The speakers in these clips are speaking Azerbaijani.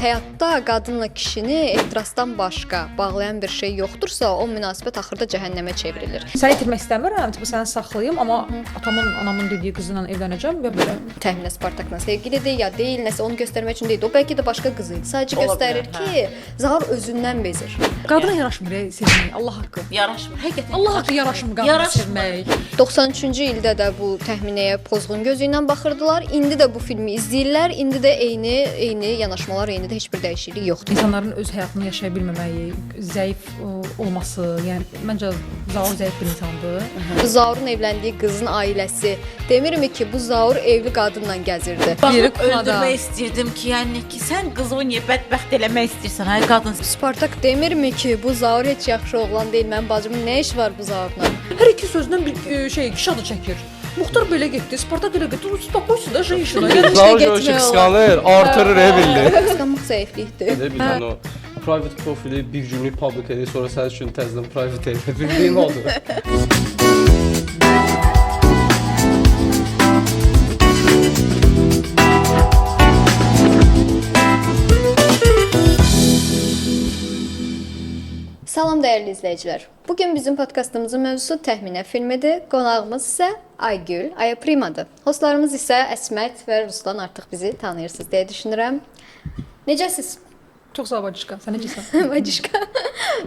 Həyatda qadınla kişini ehtirasdan başqa bağlayan bir şey yoxdursa, o münasibət axırda cəhənnəmə çevrilir. Səni itirmək istəmirəm, tipu səni saxlayım, amma atamın, anamın dediyi qızla evlənəcəm və belə. Təxminə Spartakla sevgilidir ya deyil, nəsə onu göstərmək üçün deyil. O bəlkə də başqa qızı idi. Sadəcə Ola göstərir bilər, ki, Zaur özündən bezir. Qadına yaraşmır sevmək, Allah haqqı. Yaraşmır. Həqiqətən. Allah haqqı yaraşmır qadına Yaraşmır. sevmək. 93-cü ildə də bu təxminəyə pozğun gözü ilə baxırdılar. İndi də bu filmi izləyirlər. İndi də eyni yanaşmalar, eyni də heç bir dəyişiklik yoxdur. İnsanların öz həyatını yaşaya bilməməyi, zəif olması, yəni məncə Zaur zəif bir insandır. Bu Zaurun evləndiyi qızın ailəsi demirmi ki, bu Zaur evli qadınla gəzirdi. Biri Baxıb kuklada. öldürmək istəyirdim ki, yəni ki, sən qızı niyə bədbəxt eləmək istəyirsən, ay qadın? Spartak demirmi ki, bu Zaur heç yaxşı oğlan deyil. Mənim bacımın nə işi var bu Zaurla? Hər iki sözündən bir şey kişi adı çəkir. Muxtar belə getdi, Spartak elə getdi. Uspokойся da женщина. Yəni Zaur Zaur getmək olar. qısqanır, artırır bildi. Qısqanmaq zəiflikdir. Elə bil yəni o private profili bir günlük public edir, sonra sənin üçün təzədən private edir. Bildiyin odur. Salam dəyərli izləyicilər. Bu gün bizim podkastımızın mövzusu Təxminə filmidir. Qonağımız isə Aygül Aya Primadır. Hostlarımız isə Əsmət və Ruslan, artıq bizi tanıyırsınız deyə düşünürəm. Necəsiz? Çox sağ ol bacışqa. Sən necəsən? Bacışqa.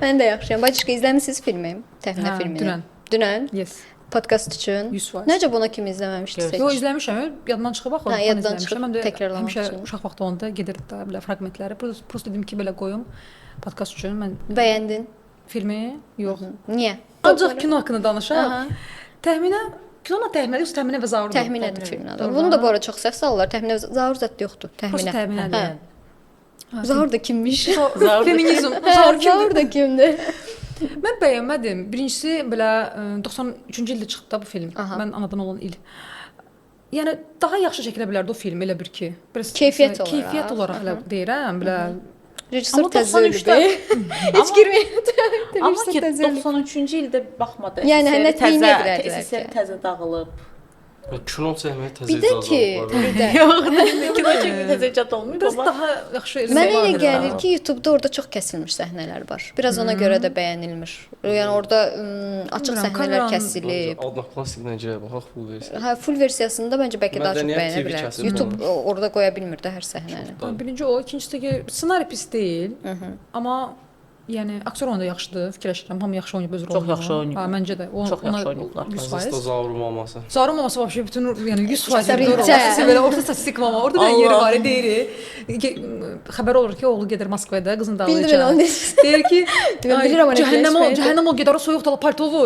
Mən də yaxşıyam. Bacışqa, izləmisiniz filmi? Təxminə Hə, filmini. Dünən. Dünən Yes. podkast üçün. 100%. Necə buna kimi izləməmişdiniz heç? Yo izləmişəm, yadımdan çıxıb axı. Hə, Hə, yaddan izləmişəm. çıxıb, Həm də təkrarlamaq həmişə üçün. uşaq vaxtı olanda gedirdi də belə fraqmentləri. Prosto dedim ki, belə qoyum podkast üçün. Mən Bəyəndin? Filmi yox. Niyə? Ancaq kino haqqında danışaq. Aha. Təxminə kinonun Təxminə yoxsa Təxminə və Zaur? Təxminədir filmin adı. Bunu da bu arada çox səhv salırlar. Təxminə Zaur zət yoxdur. Prosto Təxminə. Təxminədir. Hə. Zaur da kimmiş? Zaur da Feminizm. Hə, Zaur kimdir? Zaur da kimdir? Mən bəyənmədim. Birincisi belə 93-cü ildə çıxdı da bu film. Aha. Mən anadan olan il. Yəni daha yaxşı çəkilə bilərdi o film elə bir ki. Biraz Keyfiyyət olaraq. Keyfiyyət olaraq elə deyirəm, belə. Rejissor Amma təzə ölüb. 93-də Heç girməyəm. Amma ki 93-cü ildə baxmadı. Yəni, SSR nə təzə, etməyə bilərdilər SSR ki? təzə dağılıb. Kino çəkməyə təzə Bir də icazə ki, alıblar. bir də Yox, kino çəkmək təzə icad olmayıb Biraz amma. daha yaxşı Mənə elə vardır. gəlir ki, YouTube-da orada çox kəsilmiş səhnələr var. Biraz ona görə də bəyənilmir. Yəni orada açıq Bilmirəm, səhnələr kameranın- kəsilib. Odnoklassniklə girək baxaq full versiya. Hə, full versiyasında məncə bəlkə daha çox Mədəniyyət bəyənə TV bilər. kəsib YouTube onu. orada qoya bilmir də hər səhnəni. Ha, birinci o, ikincisi də ki, ssenari pis deyil. Amma yəni aktyor oyunu da yaxşıdır, fikirləşirəm. Hamı yaxşı oynayıb öz rolunu. Çox yaxşı oynayıb. Ha, məncə də. O, Çox yaxşı oynayıblar. 100%. Əsas da Zaurun maması. Zaurun maması vəbşə bütün yəni 100% Rica. doğru. Olması belə orta statistik mama. Orada bir yeri Allah. var, deyir. Xəbər olur ki, oğlu gedir Moskvada, qızın Bildim dalınca. elə onu deyirsən. Deyir ki, Mən ay, bilirəm o nə cəhənnəm o, fikirləşməyi. cəhənnəm o gedər o soyuq dala paltovu.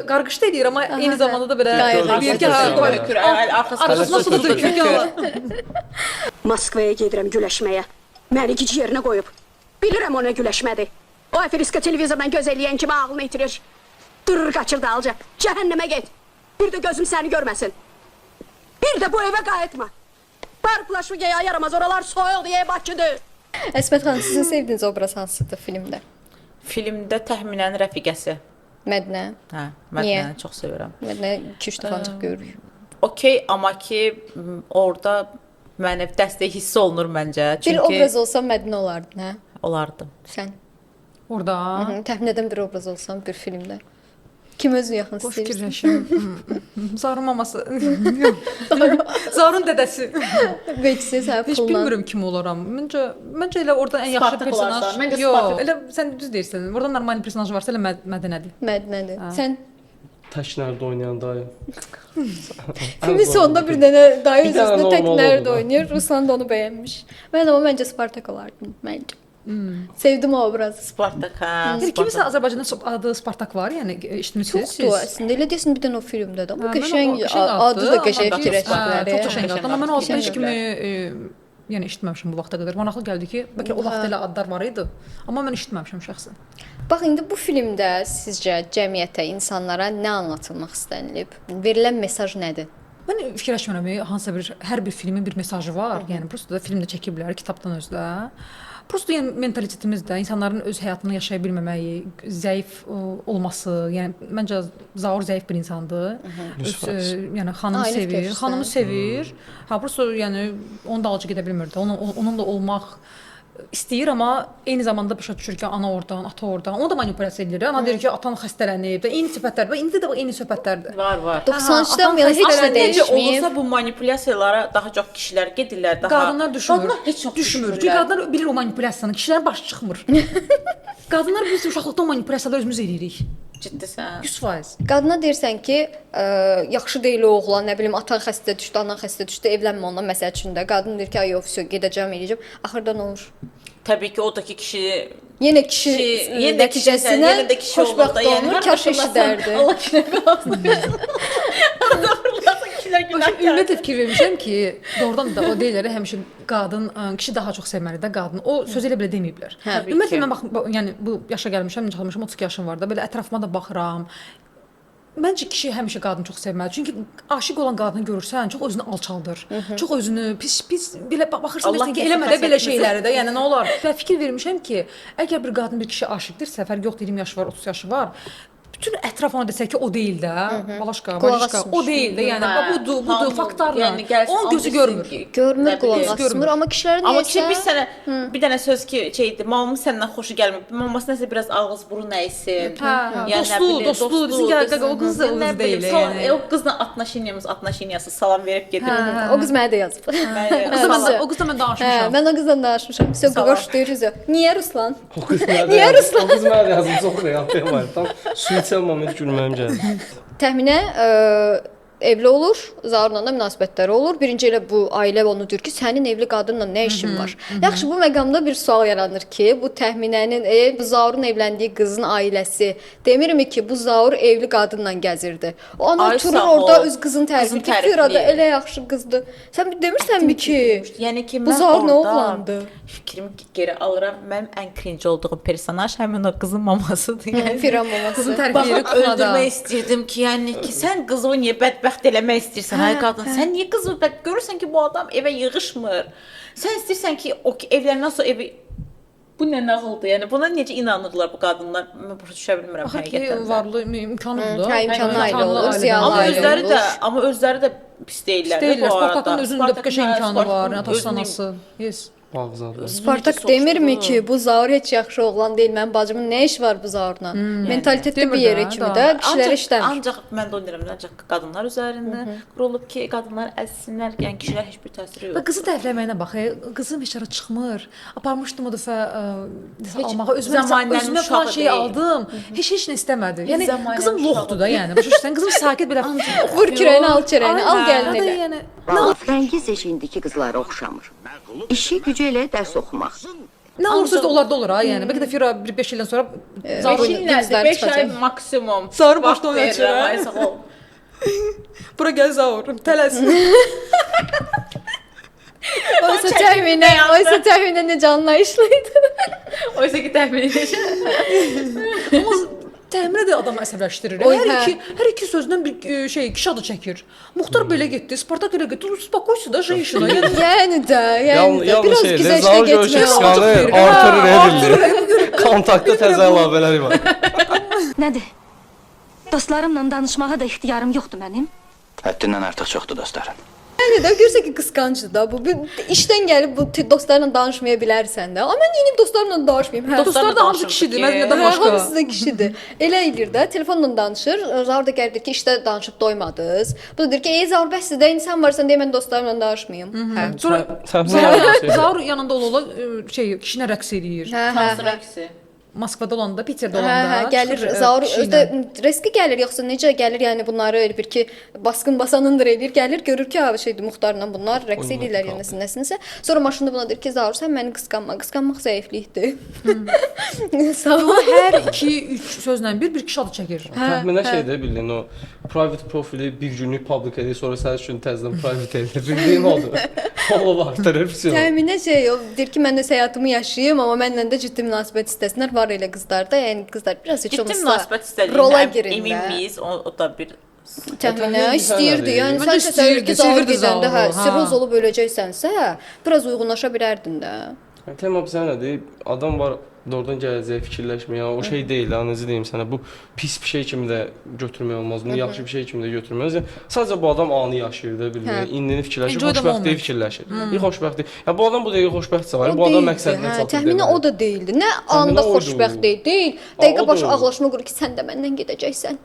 Qarqış da eləyir amma eyni zamanda da belə Qayğı. deyir ki, hə, Qayğı. Tökür, arxasına arxasına su da tökür ki, Allah. Moskvaya gedirəm güləşməyə. Məni gic yerinə qoyub. Bilirəm o nə güləşmədir. O aferiska televizordan göz eləyən kimi ağlını itirir. Durur qaçır dalca. Cəhənnəmə get. Bir də gözüm səni görməsin. Bir də bu evə qayıtma. Bar plaşımı geyə yaramaz. Oralar soyuqdur, ey Bakıdır. Əsmət xanım, sizin sevdiyiniz obraz hansıdır filmdə? Filmdə Təxminənin rəfiqəsi. Mədnə. Hə, Niyə? Mədnəni çox sevirəm. Mədnə 2-3 dəfə ancaq görürük. Okey, amma ki orada mənə dəstək hiss olunur məncə. Bir Çünki obraz olsam Mədnə olardın, hə? olardım. Sən. Orada Təxminədən bir obraz olsam bir filmdə. Kim özünü yaxın Boş istəyirsən? fikirləşim. Zaurun maması. Zaurun dədəsi. Vecsiz, hə, Heç pulla. bilmirəm kim olaram. Məncə elə orada ən yaxşı Spartak personaj. olarsan. Məncə Yox, Spartak. elə sən düz deyirsən. Orada normal personaj varsa elə Mədənədir. Mədnədir. Sən Tək nərdə oynayan dayı. filmin sonunda bir dənə dayı Bir öz dənə üstünə tək normal nərdə oldu da. oynayır. Ruslan da onu bəyənmiş. Mən amma məncə Spartak olardım, məncə. Sevdim o obrazı. Spartak, hə. Yəni kimisə Azərbaycanda adı Spartak var, yəni eşitmisiniz Çoxdur siz? əslində. Elə deyəsən bir dənə o filmdədir. Amma Hə, mən qəşəng o- qəşəng adı da addır, qəşəng amma- fikirləşdilər. Hə, çox qəşəng addır. Amma mən o adda Qəşəng heç kimi yəni eşitməmişəm bu vaxta qədər. Maraqlı gəldi ki, bəlkə o vaxt elə adlar var idi, amma mən eşitməmişəm şəxsən. Bax indi bu filmdə sizcə cəmiyyətə, insanlara nə anlatılmaq istənilib? Verilən mesaj nədir? Mən fikirləşmirəm, hansısa bir hər bir filmin bir mesajı var. Yəni prosto da filmdə çəkiblər, kitabdan özdə. Prosto yəni mentalitetimizdə insanların öz həyatını yaşaya bilməməyi, zəif olması, yəni məncə Zaur zəif bir insandır. Öz, yəni xanımı Ailə sevir, fikirləşirsən. xanımı sevir. Ha, prosto yəni onun da alıcı gedə bilmirdi. Onun onunla olmaq İstəyir, amma eyni zamanda başa düşür ki, ana oradan, ata oradan. Onu da manipulyasiya edir. Ana deyir ki, atan xəstələnib. Eyni söhbətlər. Bax, indi də bu eyni söhbətlərdir. Var, var. 93-dən bu yana heç nə Necə dəyişməyib. olursa bu manipulyasiyalara daha çox kişilər gedirlər, daha Qadınlar düşünmür. Qadınlar heç çox düşünmür. Çünki qadınlar bilir o manipulyasiyanı. Kişilərin başı çıxmır. Qadınlar biz uşaqlıqda o manipulyasiyaları özümüz eləyirik. Ciddisən. 100%. Qadına deyirsən ki, yaxşı deyil o oğlan, nə bilim, atan xəstə düşdü, anan xəstə düşdü, evlənmə ondan məsəl üçün də. Qadın deyir ki, ay yox, vəsə, gedəcəm, eləyəcəm. Axırda nə olur? Təbii ki, oradakı kişi Yenə kişi, yenə də kişi, nəticəsinə yenə də kişi olur xoşbəxt da, yəni olmur, kaş eşidərdi. Allah kişilərə belasını versin. Harada fırlasa kişilər günahkar. Ümumiyyətlə fikir vermişəm ki, doğrudan da o deyirlər həmişə qadın, kişi daha çox sevməlidir də qadın. O sözü elə belə deməyiblər. Hə, Ümumiyyətlə mən bax, yəni bu yaşa gəlmişəm, çalışmışam, 32 yaşım var da, belə ətrafıma da baxıram. Məncə kişi həmişə qadını çox sevməlidir. Çünki aşiq olan qadını görürsən, çox özünü alçaldır. Çox özünü pis belə baxırsan deyirsən ki, eləmə də belə şeyləri də, yəni nə olar? Və fikir vermişəm ki, əgər bir qadın bir kişi aşiqdirsə, fərqi yoxdur, 20 yaşı var, 30 yaşı var. Bütün ətraf ona desə ki, o deyil də, balaşqa, balaşqa, o deyil də, yəni budur, budur, faktlarla. Onun gözü görmür. Görmür, qulaq asmır, amma kişilərin amma kişi bir sənə bir dənə söz ki, şeydir, mamamın səndən xoşu gəlmir. Maması nəsə biraz ağız burun əysin. Yəni dostlu, desin ki, qaqa, o qız da o qız deyil. Yəni. O qızla atnaşinyası salam verib gedir. O qız mənə də yazıb. O qızla mən danışmışam. Mən o qızla danışmışam. Söz qoşduyuruz. Niyə Ruslan? Niyə Ruslan? O qız mənə də yazıb, çox real tema. Tam suitsel moment gülməyim gəldi. Təxminə evli olur, Zaurla da münasibətləri olur. Birinci elə bu ailə onu deyir ki, sənin evli qadınla nə işin var? Yaxşı, bu məqamda bir sual yaranır ki, bu Təxminənin, bu Zaurun evləndiyi qızın ailəsi demirmi ki, bu Zaur evli qadınla gəzirdi. O ana oturur orada öz qızını tərifləyir ki, Firada elə yaxşı qızdır. Sən demirsənmi ki, yəni ki, bu Zaur nə oğlandı? Fikrimi geri alıram. Mənim ən cringe olduğum personaj həmin o qızın mamasıdır. Yəni Firan maması. Qızın tərifləyir, öldürmək istəyirdim ki, yəni ki, sən qızımı niyə bədbəxt eləmək istəyirsən, ay qadın? Sən niyə qızımı bədbəxt? Görürsən ki, bu adam evə yığışmır. Sən istəyirsən ki, o ki, evləndən sonra evi... Bu nə nağıldır? Yəni buna necə inanırlar bu qadınlar? Mən başa düşə bilmirəm həqiqətən də. Axır ki, varlı imkanıdır. Hə, imkanlı ailə olur, ziyalı ailə olur. Amma özləri də pis deyillər. Pis deyillər. Spartakın özünün də qəşəng imkanı var, atası, anası. Yes. Spartak demirmi ki, bu Zaur heç yaxşı oğlan deyil, mənim bacımın nə işi var bu Zaurla? Mentalitetdə bir yerə kimi də kişilərə işləmir. Ancaq mən də onu deyirəm, ancaq qadınlar üzərində qurulub ki, qadınlar əzsinlər, yəni kişilər heç bir təsiri yoxdur. Qızı tərifləməyinə bax, qızım heç hara çıxmır. Aparmışdım o dəfə almağa, özümə falan şey aldım. Heç nə istəmədi. Yəni qızım loxdur da, yəni başa düşürsən, qızım sakit belə vur kürəyini, al çörəyini, al gəlin elə. Rəngiz heç indiki qızlara oxşamır. İşi gücü elə dərs oxumaq. Nə olursa da onlarda olur ha, yəni. Bəlkə də Fira bir 5 ildən sonra 5 il nədir? 5 ay maksimum. Zaur başda onu açır. Bura gəl Zaur, tələs. Oysa təxminə necə anlayışlıydı. Oysa ki təxminə necə. Amma təxminə də adamı əsəbləşdirir. Hər iki sözündən bir şey, kişi adı çəkir. Muxtar belə getdi, Spartak elə getdi. Spokойся da, женщина. Yəni də, yəni də. Biraz güzəştə getmək olacaq. Artırır, edirlir. Kontaktda təzə əlavələri var. Nədir? Dostlarımla danışmağa da ixtiyarım yoxdur mənim. Həddindən artıq çoxdur dostlarım. Yəni də görürsən ki, qısqancdır da bu. İşdən gəlib bu dostlarla danışmaya bilərsən də. Amma mən yenib dostlarımla danışmayım. Hə. Dostlar da hamısı kişidir, məndən başqa. Hamısı da kişidir. Elə eləyir də, telefonla danışır. Zaur da gəlir ki, işdə danışıb doymadınız. Bu da deyir ki, ey Zaur, bəs sizdə insan varsa deyə mən dostlarımla danışmayım. Hə. Sonra Zaur yanında ola-ola şey, kişinə rəqs eləyir. Hansı rəqsi? Moskvada olanda, Peterdə olanda. Hə, gəlir Zaur özdə riski gəlir, yoxsa necə gəlir, yəni bunları elə bir ki, basqın basanındır eləyir, gəlir, görür ki, ha, şeydir, Muxtarla bunlar rəqs eləyirlər yəni nəsinsə. Sonra maşında buna deyir ki, Zaur, sən məni qısqanma, qısqanmaq zəiflikdir. Sağ ol. Hər 2-3 sözlə bir kişi adı çəkir. Təxminə şeydir, bildiyin o private profili bir günlük public edir, sonra sənin üçün təzədən private edir. Bildiyin odur. Follow artırır. Təxminə şey, o deyir ki, mən də həyatımı yaşayım, amma mənlə də ciddi münasibət istəsinlər. Var elə qızlarda, yəni qızlar biraz heç olmasa rola girin də. Emin miyiz? O da bir təxminə istəyirdi. Yəni sən təsəvvür ki, Zaur gedəndə, hə, siroz olub öləcəksənsə, biraz uyğunlaşa bilərdin də. Tema bizə nədir? Adam var, Doğrudan gələcəyə fikirləşmir. Yəni o şey deyil, ha, necə deyim sənə, bu pis bir şey kimi də götürmək olmaz, bunu yaxşı bir şey kimi də götürmək olmaz. Yəni, sadəcə bu adam anı yaşayır da, bilirsən. Hə. İndini fikirləşir, Enjoy the xoşbəxtliyi moment. fikirləşir. Xoşbəxtlik. Yəni bu adam bu dəqiqə xoşbəxtsə var, O bu adam deyildi, məqsədinə hə, çatır. Təxminə deməli. o da deyildi. Nə anda oydu. xoşbəxt deyil. Aa, Dəqiqə o başı da. ağlaşma qurur ki, sən də məndən gedəcəksən.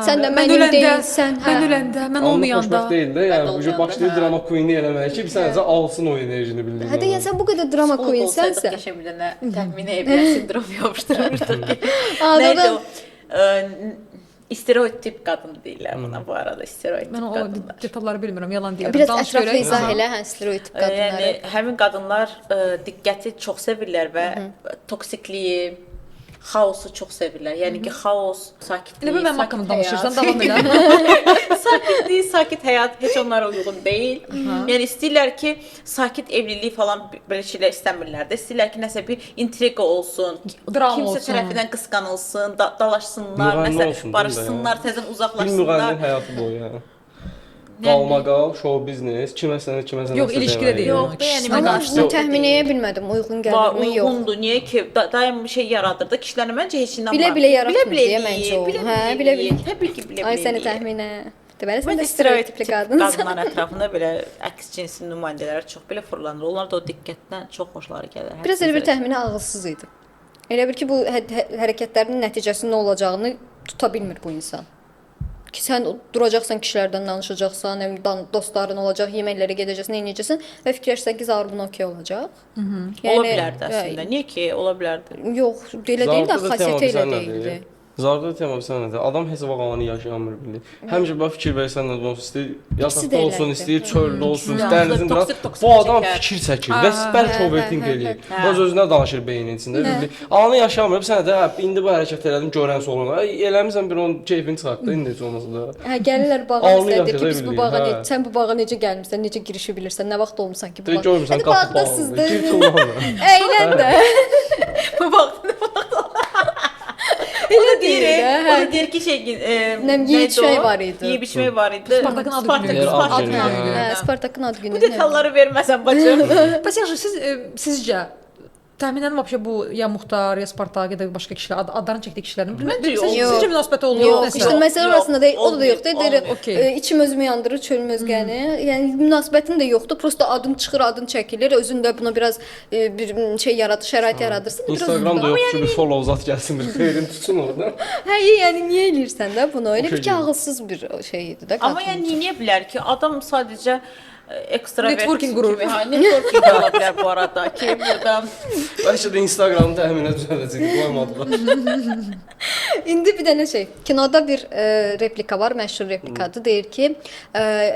Sən də Mən mənim öləndə, deyilsən. Hə. Mən öləndə, mən Anlıq olmayanda. xoşbəxt deyil də, yəni bu olmayanda, başlayır hə. drama queen eləməyə ki, bir sənəcə alsın o enerjini bildiyin. Hə də yəni sən bu qədər drama Psixoloq olsaydıq, queensənsə. Qəşəng bir dənə təxminə evlər sindrom yapışdırmışdıq ki. Aa, Neydi doğrudan o? İstereotip qadın deyirlər buna bu arada, stereotip Mən o qadınlar. detalları bilmirəm, yalan deyirəm. Biraz Danış ətraflı görək. izah elə hə stereotip qadınları. Yəni həmin qadınlar diqqəti çox sevirlər və toksikliyi, xaosu çox sevirlər. Yəni ki, xaos, sakitlik, Elə bil mənim sakit haqqımda danışırsan, həyat. davam elə. Sakitlik, sakit həyat heç onlara uyğun deyil. Yəni istəyirlər ki, sakit evlilik falan belə şeylər istəmirlər də. İstəyirlər ki, nəsə bir intriqa olsun, Drama kimsə olsun. tərəfindən qısqanılsın, dalaşsınlar, Müğənni nəsə olsun, değil mi barışsınlar, ya? təzədən Bir uzaqlaşsınlar. müğənninin həyatı boyu yəni. Qalmaqal, show biznes, kiməsə nə, kiməsə Yox, nəsə ilişkidə deməyi. deyil. Yox, yəni Kişisinə Amma qarşı. bunu təxminəyə bilmədim. Uyğun gəlirmi, yox. Uyğundur. Niyə ki, daim bir şey yaradır da kişilərə məncə heç inanmır. Bilə-bilə yaratmır Bilə-bilə deyə eləyir, məncə o. bilə-bilə Hə, bilə-bilə. eləyir. Təbii ki, bilə-bilə. Ay səni eləyir. təxminə. Deməli sən Məncə də stereotipli qadınsın. Qadınların ətrafında belə əks cinsin nümayəndələri çox belə fırlanır. Onlar da o diqqətdən çox xoşları gəlir. Biraz elə bir təxminə ağılsız idi. Elə bil ki, bu hərəkətlərinin nəticəsinin nə olacağını tuta bilmir bu insan. Ki sən duracaqsan kişilərdən danışacaqsan, həm dostların olacaq, yeməklərə gedəcəksən, nə edəcəksən və fikirləşsən ki, Zaur buna okey olacaq. Yəni, Ola bilərdi əslində. Niyə ki, ola bilərdi? Yox, elə deyil də Zarda da tema xasiyyəti elə bilirsən nədir? deyildi. Zarda da tema bilirsən nədir? Adam heç vaxt anı yaşayamır bilir. Həmişə bax fikir versən nə olsun istəyir, yataqda də olsun elədir. istəyir, çöldə olsun, Hı. dənizin Toksik, qırağında. toksik Bu adam çəkər. fikir çəkir və bəlkə overthink eləyir. Öz özünə danışır beynin içində. Bilir. Anı yaşamır. Sən də hə, indi bu hərəkət elədim, görən sonra. Ay, eləmisən bir onun keyfini çıxart da indi heç olmasa da. Hə, gəlirlər bağa Anı məsələn deyir ki, yaşaya biz bu bilir, bağa hə. sən bu bağa necə gəlmisən, necə girişi bilirsən, nə vaxt olmusan ki bu De bağa. görmüsən Hadi qapı bağdasınız bağlıdır. da. Gir tullanma. Əylən də. Bu vaxt Elə deyir deyir. də, O hə. da deyir ki, şey, Nəm, neydi yeyib içmək o? var idi. Yeyib içmək var idi. Spartakın ad günü. Spartakın Ad ad günü, günü. Hə, Spartakın ad günü. Bu detalları verməsən bacım. Bəs yaxşı, siz sizcə təxminən vəbşə bu ya Muxtar, ya Spartak ya da başqa kişilər adlarını çəkdiyi kişilərin Məncə yox. Sizcə, Yox. sizcə münasibəti olur Yox, nəsə? işte məsələ Yox, orasında deyil, o da olmayıb, yoxdur. Deyir, olmayıb. Okey. içim özümü yandırır, çölüm özgəni. Yəni münasibətin də yoxdur. Prosta adın çıxır, adın çəkilir. Özün də buna biraz bir şey yaradır, şərait yaradırsan. Biraz Instagram da yox ki, bir follow zat gəlsin, bir xeyrin tutsun oradan. Hə, yəni niyə eləyirsən də bunu? Elə bir ki, Okey. ağılsız bir şey idi də. Amma qadın yəni üçün. niyə bilər ki, adam sadəcə ekstravert Networking qurur. kimi, hə, networking ola bilər bu arada ki, burada Bəlkə də Instagramı təxminə düzəldəcəkdi, qoymadılar. İndi bir dənə şey, kinoda bir replika var, məşhur replikadır. Deyir ki,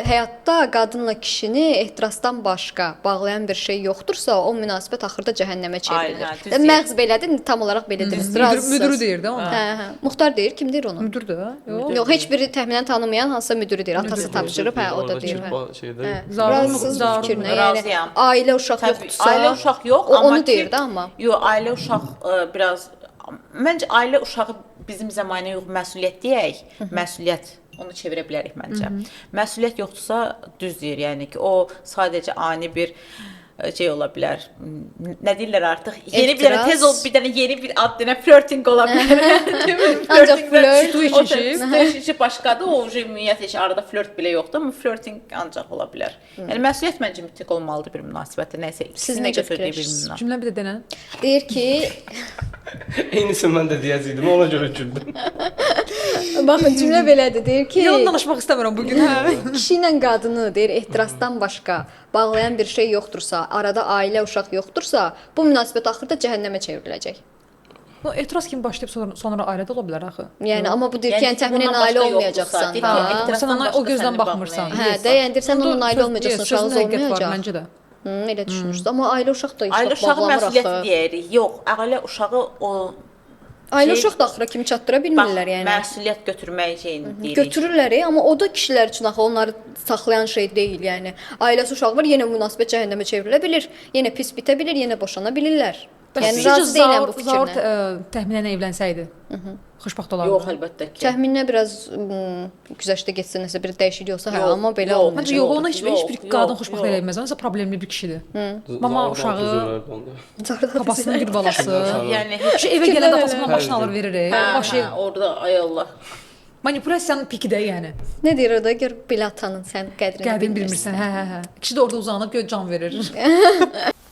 həyatda qadınla kişini ehtirasdan başqa bağlayan bir şey yoxdursa, o münasibət axırda cəhənnəmə çevrilir. Aynen, düz Və deyir. Məğz belədir, indi tam olaraq belə deyir. Müdürü deyir də ona. Hə, hə. Muxtar deyir, kim deyir onu? Müdür də. Yox. Yox, heç biri təxminən tanımayan hansısa müdürü deyir. Atası tapşırıb, hə, o da deyir. Hə. Şeydə. Hə. Zarur- Razısınız bu zarur- fikrinə. Yəni Razıyam. ailə uşaq Təbii, yoxdursa, ailə uşaq yox, o amma onu ki, deyir də amma. Yox, ailə uşaq biraz məncə ailə uşağı bizim zəmanə yox, məsuliyyət deyək, məsuliyyət onu çevirə bilərik məncə. Məsuliyyət yoxdursa düz deyir, yəni ki, o sadəcə ani bir şey ola bilər. Nə deyirlər artıq? Yeni bir dənə tez ol, bir dənə yeni bir ad denə flirting ola bilər. Ancaq flirt. Situationship. Situationship başqadır. O ümumiyyətlə heç arada flirt belə yoxdur, amma flirting ancaq ola bilər. Yəni məsuliyyət məncə mütləq olmalıdır bir münasibətdə. Nəsə Siz ikisinin də necə götürdüyü bir fikirləşirsiniz? münasibət. Cümlə bir də denən. Deyir ki, Eynisini mən də deyəcəkdim, ona görə güldüm. baxın cümlə belədir. Deyir ki, Yalan danışmaq istəmirəm bu gün. Hə. Kişi ilə qadını deyir ehtirasdan başqa bağlayan bir şey yoxdursa, arada ailə, uşaq yoxdursa, bu münasibət axırda cəhənnəmə çevriləcək. Bu etiraz kimi başlayıb sonra ailədə ola bilər axı. Yəni amma bu deyir ki, yəni təxminən bundan ailə başqa olmayacaqsan. yoxdursa, deyir ki, Ha. ehtirasdan Sən ona o başqa gözdən səni baxmırsan. bağlayan Hə, də yəni deyir sən Bunda onunla ailə olmayacaqsan, sözün uşağınız həqiqəti var olmayacaq. məncə də. Hı, elə düşünürsüz. Amma ailə uşaq da Ailə uşaq uşağı bağlamır məsuliyyəti axı. deyirik. Yox, ailə uşağı o Ailə şey- uşaq da axıra kimi çatdıra bax, bilmirlər yəni. məsuliyyət götürmək şeyini deyirik. Götürürlər, amma o da kişilər üçün axı onları saxlayan şey deyil, yəni. Ailəsi uşağı var, yenə münasibət cəhənnəmə çevrilə bilir, yenə pis bitə bilir, yenə boşana bilirlər. Yəni razı deyiləm bu fikirlə. Zaur təxminən evlənsəydi, xoşbəxt olardı. Yox, əlbəttə ki. Təxminə biraz güzəştə getsə nəsə bir dəyişiklik olsa, hə, amma belə yox. olmayacaq. Məncə yox, ona heç Yox, bir qadın yox, xoşbəxt yox. eləyə bilməz. O nəsə problemli bir kişidir. Mama uşağı, Zaur babasının bir balası. Yəni heç Şu evə gələndə atasından başını alır verir. Hə, Başı hə, orada ay Allah. manipulyasiyanın piki də yəni. Nə deyir orada? Gör belə atanın sən qədrini Qədrini bilmirsən. Hə, hə, hə. Kişi də orada uzanıb gör can verir.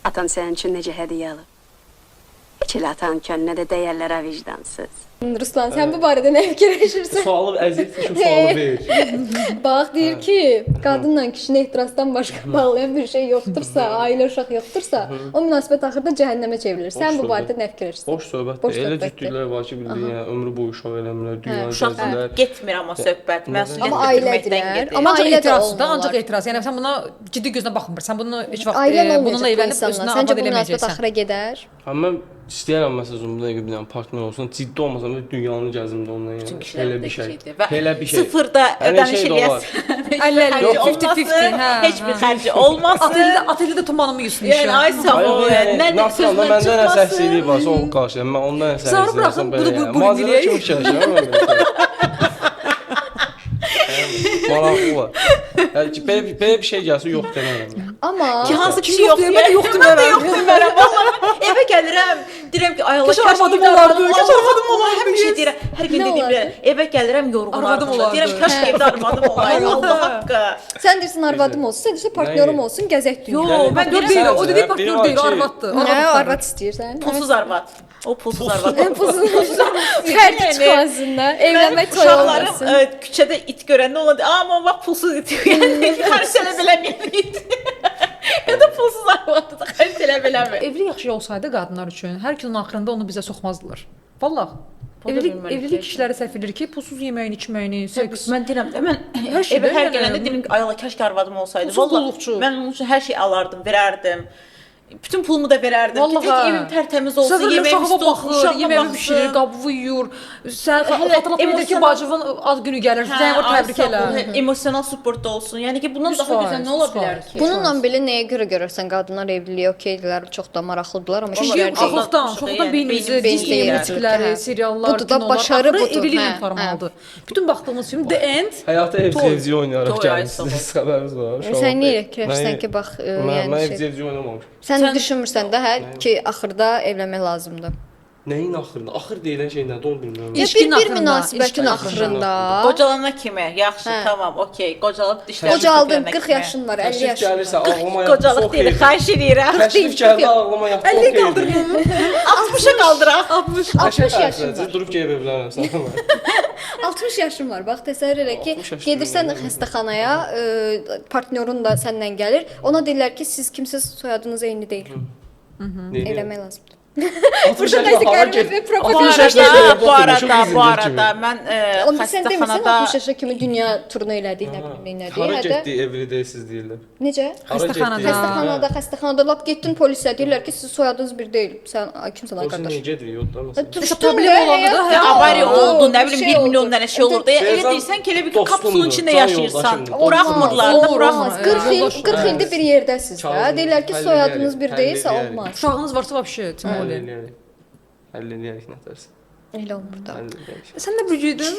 Atan sənin üçün necə hədiyyə alıb. Heç elə atan könlünə də dəyərlər ha vicdansız. Ruslan, sən bu barədə nə fikirləşirsən? Sualı əziyyət üçün sualı ver. Bax deyir ki, qadınla kişini ehtirasdan başqa bağlayan bir şey yoxdursa, ailə uşaq yoxdursa, o münasibət axırda cəhənnəmə çevrilir. Sən bu söhbət. barədə nə fikirləşirsən? Boş söhbətdir. Boş Elə söhbətdir. cütlüklər var ki, bildiyin, yəni ömrü boyu uşaq eləmirlər, dünya Uşaq gəzirlər. getmir amma söhbət, məsuliyyət Amma götürməkdən ailədirlər. gedir. Amma Ancaq ailə də etirazdır da, ancaq olmurlar. etiraz. Yəni sən buna ciddi gözlə baxmırsan. Sən bunu heç vaxt Ailən bununla olmayacaq bu evlənib insanla. özünə Səncə abad bu münasibət eləməyəcəksən. axıra gedər? Hə, mən istəyirəm məsələn bu dəqiqə bir dənə partnyor olsun, ciddi olmasam da dünyanı gəzim də ondan yəni. Bütün Elə bir şey. kişilərdəki şeydir. Və Elə bir şey. Sıfırda Elə ödəniş şey də olar. eləyəsən. 50-50, Yox, 50-50, hə, Heç bir hə. xərci olmasın. Atelyedə tumanımı yusun Yəni işə. ay sağ ol. Hayır, yəni, Nə Nafran'da sözündən məndə nə çıxmasın. səksizlik varsa o qarşıya. Mən ondan nə Zarı səksizlik buraxın, varsa bunu belə. bu- Yəni. bu Macera eləyək. kimi fikirləşirəm mən belə. Yəni, Maraqlı var. Yəni ki, belə bir şey gəlsə yox demərəm. Amma Ki hansı kişi Kim yox yox deyir, mən də yox Mən də yox demərəm. Vallahi evə gəlirəm, deyirəm ki, ay Allah, Kaş arvadım evdə olardı, kaş arvadım olardı. Həmişə deyirəm, hər gün Nə dediyim olardı? belə, evə gəlirəm yorğun Arvadım arvadım. olardı. Deyirəm kaş ki evdə arvadım olaydı. Allah haqqı. sən deyirsən arvadım olsun, sən deyirsən partnyorum olsun, gəzək dünya. Yox, mən Partnyor deyirəm deyil, o dediyi Biri partnyor var deyil, o ki- arvaddır. Nə Arvad arvad istəyirsən? pulsuz arvad. O pulsuz arvad. Pulsuz fərq çıxmasın da, evlənmək toy Uşaqlarım olmasın. küçədə it görəndə ona deyir, "Aman bax pulsuz it." Yəni xərc elə biləməyən it. Ya da pulsuz arvaddır, da xərc elə biləmir. Evlilik yaxşı olsaydı qadınlar üçün hər günün axırında onu bizə soxmazdılar. Vallah. Bu da bilmirəm Evlilik ki. kişiləri səhv edir ki, pulsuz yeməyini, içməyini, seks. Mən deyirəm də, mən Hər şey evə də hər yəni. gələndə deyirəm ki, ay Allah, kaş ki arvadım olsaydı. Pulsuz Vallah qulluqçu. mən onun üçün hər şey alardım, verərdim. Bütün pulumu da verərdim. Vallahi. Ki, tək evim tərtəmiz olsun, Səfərlə yeməyim uşağıma üstü olsun, baxır, uşağıma yeməyimi baxsın. bişirir, qabığı yuyur. Sən Hələ xatırlatma edir ki, emosional- bacımın ad günü gəlir, Hə, zəng vur ay, təbrik sağ ol. elə. Hə, Emosional support da olsun. Yəni ki, bundan daha gözəl nə ola bilər ki? Bununla belə nəyə görə görürsən qadınlar evliliyə okeydirlər, çox da maraqlıdırlar, amma Çünki kişilər deyil. çoxluqdan, Aldatmışıq, çoxluqdan yəni, beynimizi, beynimizi Disney deyil. multikləri, Hə. seriallar, Budur da, kinolar, başarı axırı budur, evliliklə hə, qurtarmalıdır. Bütün baxdığımız film The End Həyata Toy. evci-evci oynayaraq Toy, ay, gəlmisiniz. sağ ol. Xəbəriniz var. Sən niyə fikirləşirsən ki, bax, yəni Mən şey. evci-evci oynamamışam. Sən düşünmürsən də hə ki, axırda evlənmək lazımdır. Nəyin axırında? Axır deyilən şey nədir onu bilmirəm. Ya İlişkinin bir axırında, münasibətin ilişkinin axırında. Qocalana kimi, yaxşı, Hə. tamam, okey. Qocalıb dişlərimizi Qocaldın, tökülənə 40 kimi. yaşın var, 50 Təşrif yaşın gəlirsə var. ağlıma yatdı. Qocalıq deyil, xahiş eləyirəm. Təşrif gəldi ağlıma yatdı. 50 qaldırma. 60-a qaldıraq. 60. 60 yaşın var. Durub gedib evlənirəm sən. 60 yaşın var. Bax təsəvvür elə ki, 60 yaşın gedirsən var. xəstəxanaya, partnyorun da səndən gəlir. Ona deyirlər ki, siz kimsiz, soyadınız eyni deyil. Evlənmək lazımdır. 60 Burada yaşında nəsə hara qəribə get? bir propaganda. 60 yaşında Bu evdə arada, oturmuşum, bu bizim arada kimi. mən Onda sən demirsən xəstəxanada 60 yaşa kimi dünya turunu elədik, nə bilim nə Hara nədir. Hədə getdi evli deyilsiz deyirlər. necə? Hara Xəstəxanada. getdi? Xəstəxanada, xəstəxanada lap getdin polisə deyirlər ki, sizin soyadınız bir deyil. Sən ay, kimsən ay Olsun qardaş? niyə gedirik yoxdur məsələn. Düşdün Məsələn, problem də, olanda da, həyat hə, avariya oldu, nə bir bilim şey 1 milyon oldu. dənə şey olur da. Elə Sercan deyirsən ki, elə bir dostumdur, kapsulun içində can yaşayırsan. yoldaşımdır. Buraxmırlar da, Olmaz, buraxmır. olmaz. 40 il, 40 ildir bir yerdəsiz də. Kazım, Deyirlər ki, həll soyadınız eləyərik, bir həll deyilsə eləyərik. olmaz. Uşağınız varsa vəbşi, Həll Timoli. eləyərik. Həll eləyərik nətərsə. Elə olmur da. Həll eləyərik. Sən nə bürcüydün?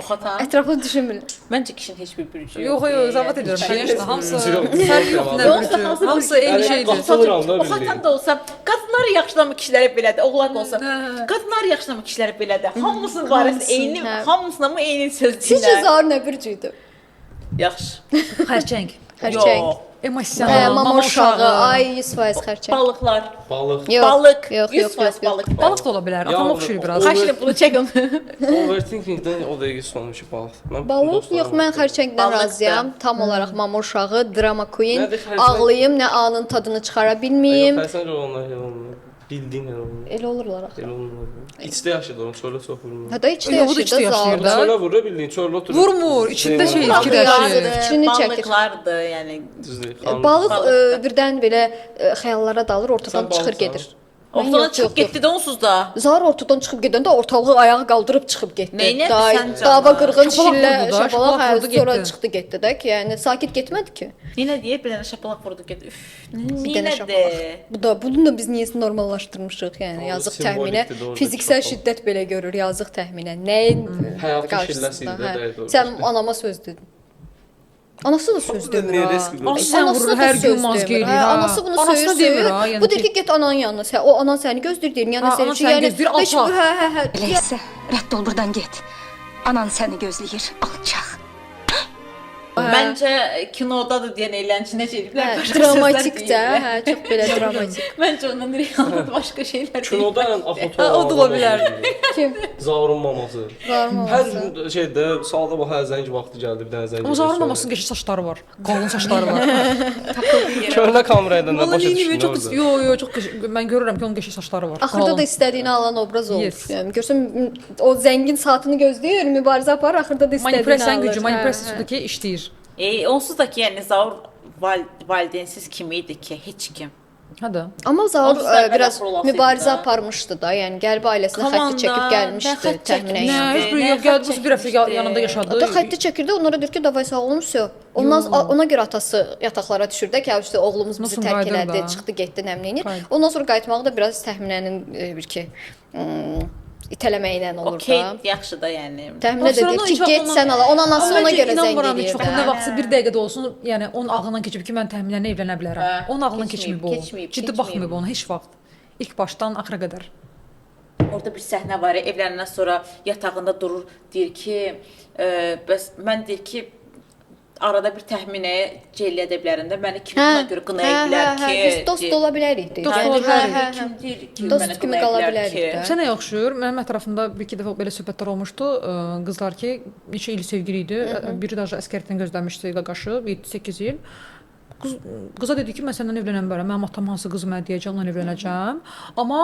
Oxatan. Ətraflı düşünmürlər. Məncə kişinin heç bir bürcü Yox, yox, zarafat edirəm. Конечно, hamısı fərqi yox nə Yoxsa bürcü. hansı Hamısı bürcü? eyni Yəni, şeydir. qatılıram da Oxatan bildiyin. da olsa, qadınları yaxşılama kişiləri belədir, oğlan da olsa. Qadınları yaxşılama kişiləri belədir. Hamısının barəsi eyni, hə. hamısına mı eyni söz Sizcə deyirlər? Zaur nə bürcüydü? Yaxşı. Xərçəng. Xərçəng. Yox. Emosional, Hə, mama mama uşağı, uşağı. ay 100% xərçəng. Balıqlar. Balıq. Yox, Balıq. Yox, yox, 100% yox, yox. balıq. Balıq da ola bilər. Atama Ya, oxşuyur biraz. Xahiş edirəm bunu çək onu. Overthinkingdən o dəqiqə sonucu balıq. Mən Balıq? dostlarım Yox, mən xərçəngdən Balıqdır. razıyam. Tam olaraq mama uşağı, drama queen. Nədir xərçəng? Ağlayım, nə anın tadını çıxara bilməyim. Yox, xərçəng olanlar elə olmur. Bildiyin elə olmur. Elə olurlar axı. Elə olmur. İçdə yaşayır onun, çöldə çox vurmur. Hətta içdə Yox, bu da yaşayır içdə da Zaur. yaşayır da. Çölə vurur bildiyin, çöldə oturur. Vurmur, içində şey Balıq fikirləşir. Fikrini çəkir. Balıqlardır, yəni. Düzdür. Balıq Balıqdır. birdən belə xəyallara dalır, ortadan Sən çıxır balıqsan. gedir. Ortadan Yox, çıxıb yox, yox. getdi də onsuz da. Zaur ortadan çıxıb gedəndə ortalığı ayağa qaldırıb çıxıb getdi. Neynədi Da- sən canım? Dava qırğın Şapalaq şillə, vurdu da, şapalaq şapalaq hə, vurdu, sonra getdi. çıxdı getdi də ki, yəni sakit getmədi ki. Yenə deyir bir dənə şapalaq vurdu getdi. Üf, Bir dənə neynədi? şapalaq. Bu da bunu da biz niyəsə normallaşdırmışıq, yəni Doğru, yazıq Təxminə simvolikdir, doğru, fiziksel şapalaq. şiddət belə görür yazıq Təxminə. Nəyin Həyatın qarşısında, şilləsi idi də, hə. dəqiq doğru. Sən anama söz dedin. Anası da söz demir. Niyə ha. risk Anası Anası sən vurur, da hər gün söz mazgi demir. eləyir, Hə, ha. anası bunu Anasına söyür, demir söyür. ha, yəni Bu deyir ki- ki, get ananın yanına. Sən o anan səni gözləyir, deyir. Yəni Ha, sən anan üçün səni yəni gözləyir, heç alçaq. hə hə hə. Elə isə rədd ol burdan get. Anan səni gözləyir, alçaq. Məncə kinoda da deyən eğlence necə ediblər? Hə, başqa dramatik sözlər də, deyiblər. hə, çox belə dramatik. Məncə ondan realda başqa şeylər Kinoda ən Ha, o da ola bilər. Kim? Zaurun maması. Zaurun Hər maması. gün şeydə saata bax hər zəng vaxtı gəldi bir dənə zəng. Amma Zaurun mamasının qəşəng saçları var. Qalın saçları var. Köhnə kamera ilə də Vallahi başa neyniyim, düşdün çox orada. yo yo çox qəşəng. Mən görürəm ki, onun qəşəng saçları var. Axırda Qalın. da istədiyini alan obraz olur. Yes. Yəni görsən o zəngin saatını gözləyir, mübarizə aparır, axırda da istədiyini Manipulyasiyanın alır. gücü, Hə, manipulyasiya hə. üsuldur ki, işləyir. Onsuz da ki, yəni Zaur valideynsiz kimi idi ki, heç kim. Hə də. Amma Zaur Onsuz da biraz əvvəl olasıydı mübarizə da. aparmışdı da. Yəni gəlib ailəsinə Come xətti on çəkib da, nə gəlmişdi xətt təxminən. Nə, çəkmişdi? heç bir Nə yox, gəldi xətt bu bir həftə çəkmişdi? yanında yaşadı. Ata xətti çəkirdi, onlara deyir ki, davay sağ olun, vəsə. Ondan ona görə atası yataqlara düşür də ki, "Hə, işte oğlumuz bizi Nasıl tərk qayıdır elədi, da? çıxdı, getdi, nə bilim neyir." Qayıdır. Ondan sonra qayıtmağı da biraz təxminənin bir ki, itələməyi ilə olur Okey, da. yaxşı da yəni. Təxminə də Sonra deyir onu ki, heç vaxt get ona- sən ala. Onun anası Amma ona məncə görə zəng inanmıram heç eləyir vaxt nə də. vaxtsa bir dəqiqə də olsun, yəni onun ağlından keçib ki, mən təxminən evlənə bilərəm. Hə, Onun ağlından keçməyib, keçməyib o. keçməyib, Ciddi keçməyib. baxmayıb ona heç vaxt. İlk başdan axıra qədər. Orada bir səhnə var, evlənəndən sonra yatağında durur, deyir ki, bəs mən deyir ki, arada bir təxminəyə cəllə edə bilərəm də, məni kim buna görə qınaya bilər ki? Biz dost deyir. ola bilərik deyir. Dost Yəni, ola bilərik. hə, hə, hə. Kim deyir ki, Dost mənə kimi qınaya qala bilər bilərik ki? də. Sənə oxşuyur. Mənim ətrafımda bir iki dəfə belə söhbətlər olmuşdu. Qızlar ki, neçə il sevgili idi. Biri daha əsgərlikdən gözləmişdi qaqaşı 7-8 il. Qız, qıza dedi ki, mən səndən evlənə bilmərəm. Mənim atam hansı qızı mənə deyəcək, onunla evlənəcəm. Amma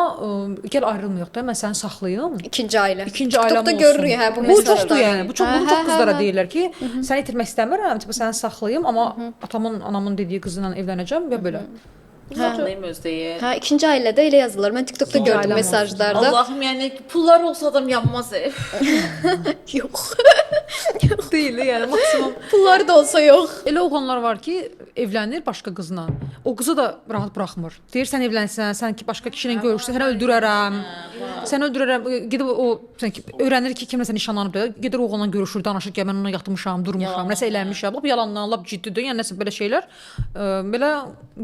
gəl ayrılmayaq da, mən səni saxlayım. İkinci ailə. İkinci ailəm TikTokda olsun. görürük hə bu Bu mesajları. çoxdur yəni. Bu çox Hə, bunu çox hə, qızlara hə, hə. deyirlər ki, səni itirmək istəmirəm, tipa səni saxlayım, amma atamın, anamın dediyi qızla evlənəcəm və belə. Saxlayım öz deyir. Hə, ikinci ailədə elə yazırlar. Mən TikTokda İkinci gördüm ailəm olsun. mesajlarda. Allahım, yəni pullar olsa adam yanmaz. Yox. Deyil, yəni maksimum Pulları da olsa yox. Elə oğlanlar var ki, evlənir başqa qızla. O qızı da rahat buraxmır. Deyir sən evlənsən, sən ki başqa kişi ilə görüşsən, səni öldürərəm. Səni öldürərəm. Gedib o sən ki öyrənir ki, kimləsə nişanlanıb da, gedir oğlanla görüşür, danışır ki, mən onunla yatmışam, durmuşam, nəsə eləmişəm. Lap yalandan, lap ciddidir. Yəni nəsə belə şeylər, belə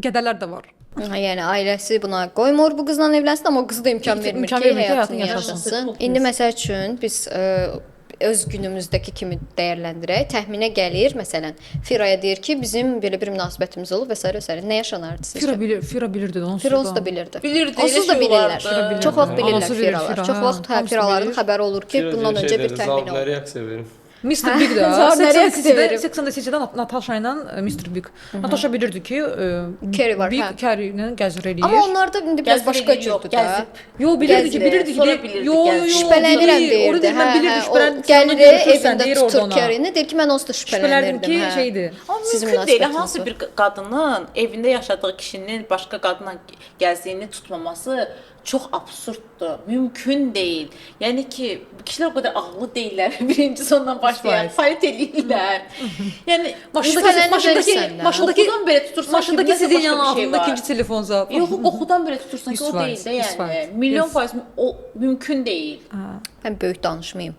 qədərlər də var. Hə, yəni ailəsi buna qoymur bu qızla evlənsin, amma o qızı da imkan vermir İmkan ki, vermir ki, həyatını həyatını yaşasın. yaşasın. İndi məsəl üçün biz öz günümüzdəki kimi dəyərləndirək. Təxminə gəlir, məsələn, Firaya deyir ki, bizim belə bir münasibətimiz olub və s. və s. Nə yaşanardı sizcə? Fira bilir, Fira bilirdi onsuz Fira onsuz da bilirdi. Bilirdi, Onsuz elə da şey bilirlər. olardı. Çox vaxt bilirlər Anası bilir, Firalar. Fira, Çox hə. vaxt hə, Hamısı Firaların bilir. xəbəri olur ki, Fira bundan deyir, öncə şey bir deyir, təxmin Zaur olub. nə reaksiya verim? Mr. Big də Zaur nə reaksiya 80 verim? 80 City'də Natasha ilə Mr. Big. Natasha bilirdi ki, Carrie var, Big hə. Carrie ilə gəzir eləyir. Amma onlarda indi biraz Gəzir başqa eləyir, yox, cürdür də. gəzib. Yo bilirdi ki, Gəzir. bilirdi ki, Sonra deyir, bilirdi, yo yo gəzir. yo. Şübhələnirəm bilir, deyirdi. Orada deyir, mən bilirdi, o şübhələn, gəlir görüşürsən, evində deyir orada tutur ona. Carrie-ni, deyir ki, mən onsuz da Şübhələnirdim şübhələnirdim. ki, hə. şeydir. Amma Sizin mümkün deyil. münasibətiniz Hansı var. bir qadının evində yaşadığı kişinin başqa qadınla gəzdiyini tutmaması çox absurddur. Mümkün deyil. Yəni ki, kişilər o qədər ağıllı deyillər. Birincisi ondan başlayaq, palit eləyirlər. Yəni Maşındakı Şübhələnirsən maşındakı də. maşındakı qoxudan belə tutursan ki, maşındakı nəsə sizin başqa yanın bir şey altında var. ikinci telefon zat. Yox, qoxudan belə tutursan ki, o 100%, deyil də yəni. 100%. Milyon Yes. faiz o mümkün deyil. Mən böyük danışmayım.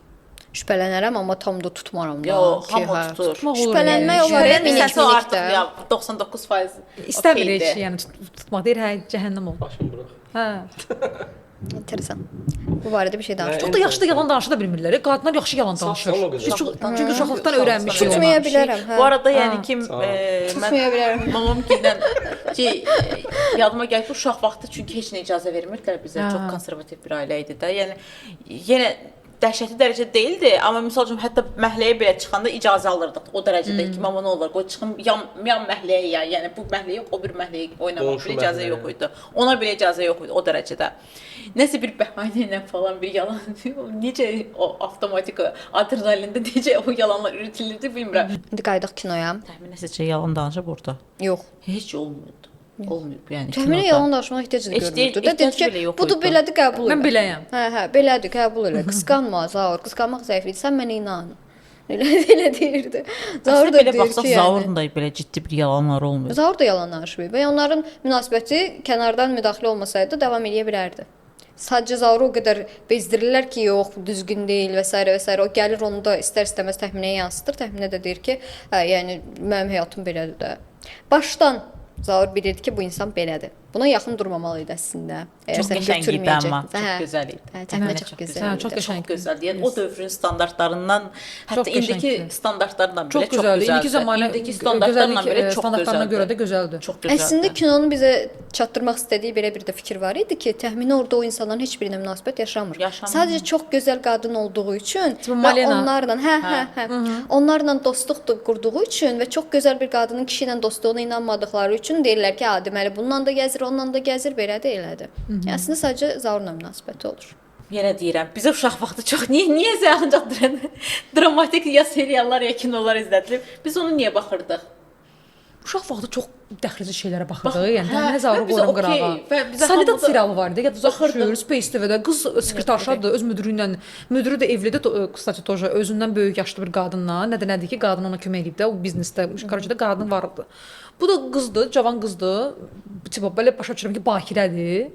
Şübhələnərəm, amma tam da tutmaram da. Yox, ki, hamı hə. tutur. Tutmaq olur. Şübhələnmək yəni. olar, Şübhələnmirsənsə minik o minik artıq də. ya 99% İstəmir heç okeydir. yəni tutmaq. Deyir, hə, cəhənnəm ol. Başım bırax. Hə. Enteresan. Bu barədə bir şey danışmaq. Çox da yaşlı yalan danışa da bilmirlər. Qadınlar yaxşı yalan danışır. Sağ ol o qədər. Biz çox çünki uşaqlıqdan öyrənmişik onu. Tutmaya bilərəm, hə. Bu arada yəni ki, Sağ ol. mən Tutmaya bilərəm. mamam gindən ki, yadıma gəlir ki, uşaq vaxtı çünki heç nə icazə vermirdilər bizə. Hə. Çox konservativ bir ailə idi də. Yəni yenə dəhşətli dərəcədə deyildi, amma misal üçün hətta məhəlləyə belə çıxanda icazə alırdıq. O dərəcədə ki, mama nə olar, qoy çıxım yan yan məhəlləyə ya, yəni bu məhəlləyə yox, o bir məhəlləyə oynamaq Qonşu belə icazə məhəlləyə. yox idi. Ona belə icazə yox idi o dərəcədə. Nəsə bir bəhanə ilə falan bir yalan necə o avtomatik adrenalində necə o yalanlar üretilirdi bilmirəm. İndi qayıdaq kinoya. Təxminən sizcə yalan danışıb orada. Yox. Heç olmurdu. Olmayıb, yəni Təxminə kinoda. yalan danışmağa ehtiyac da Heç deyil, görmürdü də. Dedi ehtiyac ki, belə yox budur idi. belədir, qəbul elə. Mən beləyəm. Hə, hə, belədir, qəbul elə. Qısqanma Zaur, qısqanmaq zəiflikdir. Sən mənə inan. Elə elə deyirdi. Zaur Əslində da belə deyir baxsaq ki, yəni, Zaurun da belə ciddi bir yalanları olmuyor. Zaur da yalan danışmıyor və onların münasibəti kənardan müdaxilə olmasaydı davam eləyə bilərdi. Sadəcə Zauru o qədər bezdirirlər ki, yox, bu düzgün deyil və s. və s. O gəlir onu da istər-istəməz təxminəyə yansıtır. Təxminə də deyir ki, hə, yəni mənim həyatım belədir də. Başdan Zaur bilirdi ki, bu insan belədir. Buna yaxın durmamalı idi əslində. Əgər Çox sən qəşəng idi amma, götürməyəcəkdin. çox Hə. gözəl idi. Hə, təxminə çox gözəl Hə, idi. çox qəşəng. Çox gözəldir. Yəni o dövrün standartlarından, hətta Çox indiki qəşəngdir. standartlardan Çox belə çox gözəldir. gözəldir. İndiki zamanə indiki standartlarla gözəllik, belə çox standartlarına gözəldir. görə də gözəldir. Çox gözəldir. Əslində kinonun bizə çatdırmaq istədiyi belə bir də fikir var idi ki, təxminə orada o insanların heç birinə münasibət yaşamır. Yaşamır. Sadəcə çox gözəl qadın olduğu üçün Tipa və Malena. onlarla, hə, hə, hə, onlarla dostluq da qurduğu üçün və çox gözəl bir qadının kişi ilə dostluğuna inanmadıqları üçün deyirlər ki, ha, deməli bununla da gəzir, onunla da gəzir, belə də elədir. Yəni əslində sadəcə Zaurla münasibəti olur. Yenə deyirəm, bizə uşaq vaxtı çox niyə ancaq dramatik ya seriallar ya kinolar izlədilib. Biz onu niyə baxırdıq? Uşaq vaxtı çox dəxilsiz şeylərə baxırdıq. Bax, Yəni hə, təxminə Zauru və bizə qoyuram okey, qırağa. və bizə Solidat hamıda serialı var idi. Yadınıza baxırdıq. düşür. Space TV-də qız sekretarşadır öz müdiri ilə. Müdiri də evlidir, kstati toja özündən böyük yaşlı bir qadınla. Nə də nədir ki, qadın ona kömək eləyib də o biznesdə. Qarşıda da qadın var idi. Bu da qızdır, cavan qızdır. Tipa belə başa düşürəm ki, bakirədir,